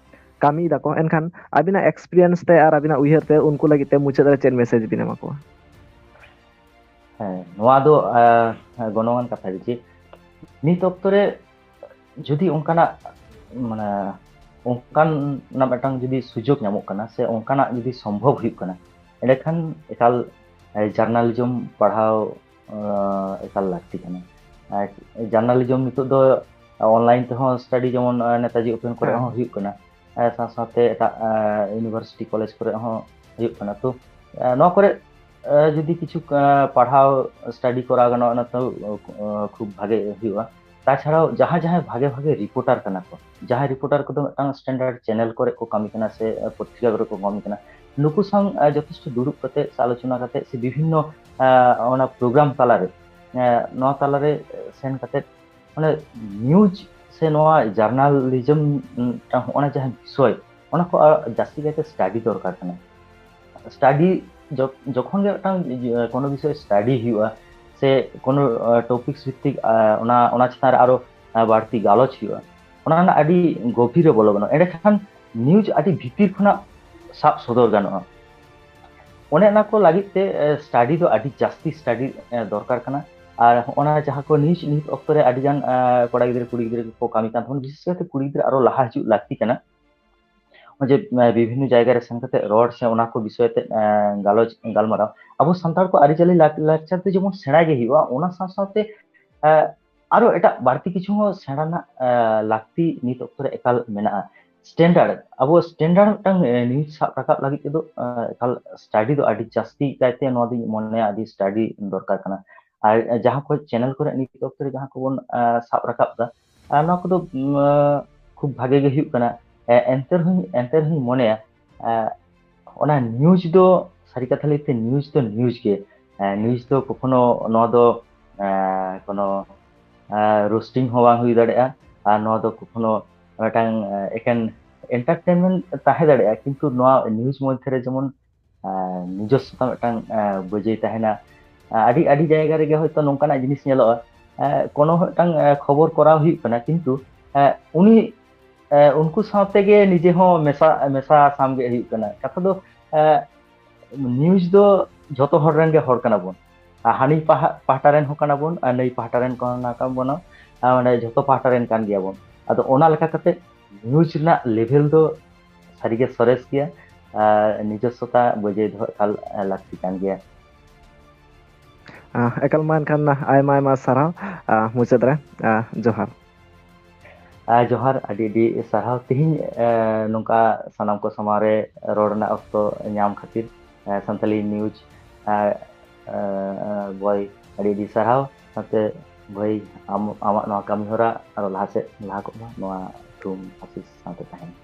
ᱠᱟᱹᱢᱤᱭ ᱫᱟᱠᱚ, ᱮᱱᱠᱷᱟᱱ ᱟᱹᱵᱤᱱᱟᱜ experience ᱛᱮ ᱟᱨ ᱟᱹᱵᱤᱱᱟᱜ ᱩᱭᱦᱟᱹᱨ ᱛᱮ ᱩᱱᱠᱩ ᱞᱟᱹᱜᱤᱫ ᱛᱮ ᱢᱩᱪᱟᱹᱫ ᱨᱮ ᱪᱮᱫ message ᱵᱤᱱ ᱮᱢᱟ ᱠᱚᱣᱟ? ᱦᱮᱸ, ᱱᱚᱣᱟ ᱫᱚ, ᱟ, ᱜᱚᱱᱚᱝᱟᱱ ᱠᱟᱛᱷᱟ ᱜᱮ ᱡᱮ ᱱᱤᱛ ᱚᱠᱛᱚ ᱨᱮ ᱡᱩᱫᱤ ᱚᱱᱠᱟᱱᱟᱜ, ᱢᱟᱱᱮ, ᱚᱱᱠᱟᱱᱟᱜ ᱢᱤᱫᱴᱟᱝ ᱡᱩᱫᱤ ᱥᱩᱡᱳᱜᱽ ᱧᱟᱢᱚᱜ ᱠᱟᱱᱟ ᱥᱮ ᱚᱱᱠᱟᱱᱟᱜ ᱡᱩᱫᱤ ᱥᱚᱢᱵᱷᱚᱵ ᱦᱩᱭᱩᱜ ᱠᱟᱱᱟ, ᱮᱸᱰᱮᱠᱷᱟᱱ ᱮᱠᱟᱞ, ᱮ, journalism ᱯᱟᱲᱦᱟᱣ, ᱟ, ᱮᱠᱟᱞ ᱞᱟᱹᱠᱛᱤ ᱠᱟᱱᱟ᱾ ᱟᱨ journalism ᱱᱤᱛᱚᱜ ᱫᱚ online ᱛᱮᱦᱚᱸ study ᱡᱮᱢᱚᱱ, ᱟ, ᱱᱮᱛᱟᱡᱤ open ᱠᱚᱨᱮ ᱦᱮᱸ᱾ ᱦᱚᱸ ᱦᱩᱭᱩᱜ ᱠᱟᱱᱟ, ᱟ, ᱥᱟᱶ ᱥᱟᱶᱛᱮ ᱮᱴᱟᱜ, ᱟ, university college ᱠᱚᱨᱮ ᱦᱚᱸ ᱦᱩᱭᱩᱜ ᱠᱟᱱᱟ᱾ ᱛᱚ, ᱟ, ᱱᱚᱣᱟ ᱠᱚᱨᱮ, ᱟ, ᱡᱩᱫᱤ ᱠᱤᱪᱷᱩ, ᱟ, ᱯᱟᱲᱦᱟᱣ study ᱠᱚᱨᱟᱣ ᱜᱟᱱᱚᱜᱼᱟ, ᱚᱱᱟ ᱛᱚ, ᱟ, ᱠᱷᱩᱵ ᱵᱷᱟᱜᱮ ᱦᱩᱭᱩᱜᱼᱟ᱾ ᱛᱟᱪᱷᱟᱲᱟᱣ ᱡᱟᱦᱟᱸ ᱡᱟᱦᱟᱸᱭ ᱵᱷᱟᱜᱮ ᱵᱷᱟᱜᱮ reporter ᱠᱟᱱᱟ ᱠᱚ, ᱡᱟᱦᱟᱸᱭ reporter ᱠᱚᱫᱚ ᱢᱤᱫᱴᱟᱝ standard channel ᱠᱚᱨᱮ ᱠᱚ ᱠᱟᱹᱢᱤ ᱠᱟᱱᱟ ᱥᱮ ᱯᱚᱛᱨᱤᱠᱟ ᱠᱚᱨᱮ ᱠᱚ ᱠᱟᱹᱢᱤ ᱠᱟᱱᱟ, ᱱᱩᱠᱩ ᱥᱟᱶ ᱡᱚᱛᱷᱮᱥᱴᱚ ᱫᱩᱲᱩᱵ ᱠᱟᱛᱮ ᱥᱮ ᱟᱞᱳᱪᱚᱱᱟ ᱠᱟᱛᱮ ᱥᱮ ᱵᱤᱵᱷᱤᱱᱱᱚ ᱚᱱᱟ ᱯᱨᱳᱜᱨᱟᱢ ᱛᱟᱞᱟᱨᱮ ᱱᱚᱣᱟ ᱛᱟᱞᱟᱨᱮ ᱥᱮᱱ ᱠᱟᱛᱮ ᱢᱟᱱᱮ ᱱᱤᱭᱩᱡᱽ ᱥᱮ ᱱᱚᱣᱟ ᱡᱟᱨᱱᱟᱞᱤᱡᱚᱢ ᱦᱚᱸᱜᱼᱚᱱᱟ ᱡᱟᱦᱟᱸ ᱵᱤᱥᱚᱭ, ᱚᱱᱟ ᱠᱚ ᱡᱟᱹᱥᱛᱤ ᱠᱟᱭᱛᱮ ᱥᱴᱟᱰᱤ ᱫᱚᱨᱠᱟᱨ ᱠᱟᱱᱟ᱾ ᱥᱴᱟᱰᱤ ᱡᱚᱠᱷᱚᱱ ᱜᱮ ᱢᱤᱫᱴᱟᱝ ᱠᱳᱱᱳ ᱵᱤᱥᱚᱭ ᱥᱴᱟᱰᱤ ᱦᱩᱭᱩᱜᱼᱟ ᱥᱮ ᱠᱳᱱᱳ ᱴᱚᱯᱤᱠᱥ ᱵᱷᱤᱛᱛᱤᱠ ᱚᱱᱟ ᱚᱱᱟ ᱪᱮᱛᱟᱱ ᱨᱮ ᱟᱨᱚ ᱵᱟᱹᱲᱛᱤ ᱜᱟᱞᱚᱪ ᱦᱩᱭᱩᱜᱼᱟ, ᱚᱱᱟ ᱨᱮᱱᱟᱜ ᱟᱹᱰᱤ ᱜᱚᱵᱷᱤᱨ ᱨᱮ ᱵᱚᱞᱚ ᱜᱟᱱᱚᱜᱼᱟ᱾ ᱮᱸᱰᱮᱠᱷᱟᱱ ᱱᱤᱭᱩᱡᱽ ᱟᱹᱰᱤ ᱵᱷᱤᱛᱤᱨ ᱠᱷᱚᱱᱟᱜ ᱥᱟᱵ ᱥᱚᱫᱚᱨ ᱜᱟᱱᱚᱜᱼᱟ᱾ ᱚᱱᱮ ᱚᱱᱟ ᱠᱚ ᱞᱟᱹᱜᱤᱫ ᱛᱮ ᱥᱴᱟᱰᱤ ᱫᱚ ᱟᱹᱰᱤ ᱡᱟᱹᱥᱛᱤ ᱥᱴᱟᱰᱤ ᱫᱚᱨᱠᱟᱨ ᱠᱟᱱᱟ᱾ ᱟᱨ ᱚᱱᱟ ᱡᱟᱦᱟᱸ ᱠᱚ ᱱᱤᱭᱩᱡᱽ ᱱᱤᱛ ᱚᱠᱛᱚ ᱨᱮ ᱟᱹᱰᱤ ᱜᱟᱱ ᱠᱚᱲᱟ ᱜᱤᱫᱽᱨᱟᱹ ᱠᱩᱲᱤ ᱜᱤᱫᱽᱨᱟᱹ ᱠᱚ ᱠᱟᱹᱢᱤ ᱠᱟᱱ ᱛᱟᱵᱚᱱ, ᱵᱤᱥᱮᱥ ᱠᱟᱭᱛᱮ ᱠᱩᱲᱤ ᱜᱤᱫᱽᱨᱟᱹ ᱟᱨᱚ ᱞᱟᱦᱟ ᱦᱤᱡᱩᱜ ᱞᱟᱹᱠᱛᱤ ᱠᱟᱱᱟ᱾ ᱡᱮ ᱵᱤᱵᱷᱤᱱᱱᱚ ᱡᱟᱭᱜᱟ ᱨᱮ ᱥᱮᱱ ᱠᱟᱛᱮ ᱨᱚᱲ ᱥᱮ ᱚᱱᱟ ᱠᱚ ᱵᱤᱥᱚᱭ ᱛᱮ ᱜᱟᱞᱚᱪ ᱜᱟᱞᱢᱟᱨᱟᱣ, ᱟᱵᱚ ᱥᱟᱱᱛᱟᱲ ᱠᱚ ᱟᱹᱨᱤᱪᱟᱹᱞᱤ ᱞᱟᱠᱪᱟᱨ ᱫᱚ ᱡᱮᱢᱚᱱ ᱥᱮᱬᱟ ᱜᱮ ᱦᱩᱭᱩᱜᱼᱟ, ᱚᱱᱟ ᱥᱟᱶ ᱥᱟᱶᱛᱮ ᱟᱨᱚ ᱮᱴᱟᱜ ᱵᱟᱹᱲᱛᱤ ᱠᱤᱪᱷᱩ ᱦᱚᱸ ᱥᱮᱬᱟ ᱨᱮᱱᱟᱜ ᱞᱟᱹᱠᱛᱤ ᱱᱤᱛ ᱚᱠᱛᱚ ᱨᱮ ᱮᱠᱟᱞ ᱢᱮᱱᱟᱜᱼᱟ᱾ ᱥᱴᱮᱱᱰᱟᱨᱰ, ᱟᱵᱚ ᱥᱴᱮᱱᱰᱟᱨᱰ ᱢᱤᱫᱴᱟᱝ ᱱᱤᱭᱩᱡᱽ ᱥᱟᱵ ᱨᱟᱠᱟᱵ ᱞᱟᱹᱜᱤᱫ ᱛᱮᱫᱚ ᱮᱠᱟᱞ ᱥᱴᱟᱰᱤ ᱫᱚ ᱟᱹᱰᱤ ᱡᱟᱹᱥᱛᱤ ᱠᱟᱭᱛᱮ ᱱᱚᱣᱟ ᱫᱚᱧ ᱢᱚᱱᱮᱭᱟ ᱟᱹᱰᱤ ᱥᱴᱟᱰᱤ ᱫᱚᱨᱠᱟᱨ ᱠᱟᱱᱟ᱾ ᱟᱨ ᱡᱟᱦᱟᱸ ᱠᱚ ᱪᱮᱱᱮᱞ ᱠᱚᱨᱮ ᱱᱤᱛ ᱚᱠᱛᱚ ᱨᱮ ᱡᱟᱦᱟᱸ ᱠᱚᱵᱚᱱ ᱥᱟᱵ ᱨᱟᱠᱟᱵ ᱮᱫᱟ, ᱱᱚᱣᱟ ᱠᱚᱫᱚ ᱠᱷᱩᱵ ᱵᱷᱟᱜᱮ ᱜᱮ ᱦᱩᱭᱩᱜ ᱠᱟᱱᱟ᱾ ᱮᱱᱛᱮ ᱨᱮᱦᱚᱸ ᱮᱱᱛᱮ ᱨᱮᱦᱚᱸᱧ ᱢᱚᱱᱮᱭᱟ ᱚᱱᱟ ᱱᱤᱭᱩᱡᱽ ᱫᱚ ᱥᱟᱹᱨᱤ ᱠᱟᱛᱷᱟ ᱞᱟᱹᱭᱛᱮ ᱱᱤᱭᱩᱡᱽ ᱫᱚ ᱱᱤᱭᱩᱡᱽ ᱜᱮ᱾ ᱱᱤᱭᱩᱡᱽ ᱫᱚ ᱠᱚᱠᱷᱚᱱᱳ ᱱᱚᱣᱟ ᱫᱚ ᱠᱳᱱᱳ ᱨᱳᱥᱴᱤᱝ ᱦᱚᱸ ᱵᱟᱝ ᱦᱩᱭ ᱫᱟᱲᱮᱭᱟᱜᱼᱟ, ᱟᱨ ᱱᱚᱣᱟ ᱫᱚ ᱠᱚᱠᱷᱚᱱᱳ ᱢᱤᱫᱴᱟᱝ ᱮᱠᱮᱱ ᱮᱱᱴᱟᱨᱴᱮᱱᱢᱮᱱᱴ ᱛᱟᱦᱮᱸ ᱫᱟᱲᱮᱭᱟᱜᱼᱟ, ᱠᱤᱱᱛᱩ ᱱᱚᱣᱟ ᱱᱤᱭᱩᱡᱽ ᱢᱚᱫᱽᱫᱷᱮ ᱨᱮ ᱡᱮᱢᱚᱱ ᱱᱤᱡᱚᱥᱥᱚᱛᱟ ᱢᱤᱫᱴᱟᱝ ᱵᱟᱹᱡᱟᱹᱭ ᱛᱟᱦᱮᱱᱟ᱾ ᱟᱹᱰᱤ ᱟᱹᱰᱤ ᱡᱟᱭᱜᱟ ᱨᱮᱜᱮ ᱦᱚᱭᱛᱳ ᱱᱚᱝᱠᱟᱱᱟᱜ ᱡᱤᱱᱤᱥ ᱧᱮᱞᱚᱜᱼᱟ, ᱠᱳᱱᱳ ᱢᱤᱫᱴᱟᱝ ᱠᱷᱚᱵᱚᱨ ᱠᱚᱨᱟᱣ ᱦᱩᱭᱩᱜ ᱠᱟᱱᱟ, ᱠᱤᱱᱛᱩ ᱩᱱᱤ ᱩᱱᱠᱩ ᱥᱟᱶᱛᱮ ᱜᱮ ᱱᱤᱡᱮ ᱦᱚᱸ ᱢᱮᱥᱟ ᱢᱮᱥᱟ ᱥᱟᱢᱜᱮ ᱦᱩᱭᱩᱜ ᱠᱟᱱᱟ᱾ ᱠᱟᱛᱷᱟ ᱫᱚ ᱱᱤᱭᱩᱡᱽ ᱫᱚ ᱡᱷᱚᱛᱚ ᱦᱚᱲ ᱨᱮᱱ ᱜᱮ ᱦᱚᱲ ᱠᱟᱱᱟ ᱵᱚᱱ, ᱟᱨ ᱦᱟᱹᱱᱤ ᱯᱟᱦᱟ- ᱯᱟᱦᱴᱟ ᱨᱮᱱ ᱦᱚᱸ ᱠᱟᱱᱟ ᱵᱚᱱ ᱟᱨ ᱱᱟᱹᱭ ᱯᱟᱦᱴᱟ ᱨᱮᱱ ᱠᱟᱱᱟ ᱵᱚᱱ, ᱟᱨ ᱢᱟᱱᱮ ᱡᱷᱚᱛᱚ ᱯᱟᱦᱴᱟ ᱨᱮᱱ ᱠᱟᱱ ᱜᱮᱭᱟ ᱵᱚᱱ᱾ ᱟᱫᱚ ᱚᱱᱟ ᱞᱮᱠᱟ ᱠᱟᱛᱮ ᱱᱤᱭᱩᱡᱽ ᱨᱮᱱᱟᱜ ᱞᱮᱵᱷᱮᱞ ᱫᱚ ᱥᱟᱹᱨᱤᱜᱮ ᱥᱚᱨᱮᱥ ᱜᱮᱭᱟ, ᱟᱨ ᱱᱤᱡᱚᱥᱥᱚᱛᱟ ᱵᱟᱹᱡᱟᱹᱭ ᱫᱚᱦᱚ ᱮᱠᱟᱞ ᱞᱟᱹᱠᱛᱤ ᱠᱟᱱ ᱜᱮᱭᱟ᱾ ᱮᱠᱟᱞ ᱢᱟ ᱮᱱᱠᱷᱟᱱ ᱟᱭᱢᱟ ᱟᱭᱢᱟ ᱥᱟᱨᱦᱟᱣ᱾ ᱢᱩᱪᱟᱹᱫ ᱨᱮ ᱡᱚᱦᱟᱨ᱾ ᱡᱚᱦᱟᱨ, ᱟᱹᱰᱤ ᱟᱹᱰᱤ ᱥᱟᱨᱦᱟᱣ ᱛᱮᱦᱮᱧ ᱱᱚᱝᱠᱟ ᱥᱟᱱᱟᱢ ᱠᱚ ᱥᱟᱢᱟᱝ ᱨᱮ ᱨᱚᱲ ᱨᱮᱱᱟᱜ ᱚᱠᱛᱚ ᱧᱟᱢ ᱠᱷᱟᱹᱛᱤᱨ᱾ ᱥᱟᱱᱛᱟᱞᱤ ᱱᱤᱭᱩᱡᱽ ᱵᱚᱭ, ᱟᱹᱰᱤ ᱟᱹᱰᱤ ᱥᱟᱨᱦᱟᱣ᱾ ᱥᱟᱶᱛᱮ ᱵᱷᱟᱹᱭ, ᱟᱢ ᱟᱢᱟᱜ ᱱᱚᱣᱟ ᱠᱟᱹᱢᱤ ᱦᱚᱨᱟ ᱟᱨᱚ ᱞᱟᱦᱟ ᱥᱮᱫ ᱞᱟᱦᱟ ᱠᱚᱜ ᱢᱟ, ᱱᱚᱣᱟ ᱛᱷᱩᱢ ᱟᱥᱤᱥ ᱥᱟᱶᱛᱮ ᱛᱟᱦᱮᱱ ᱢᱟ᱾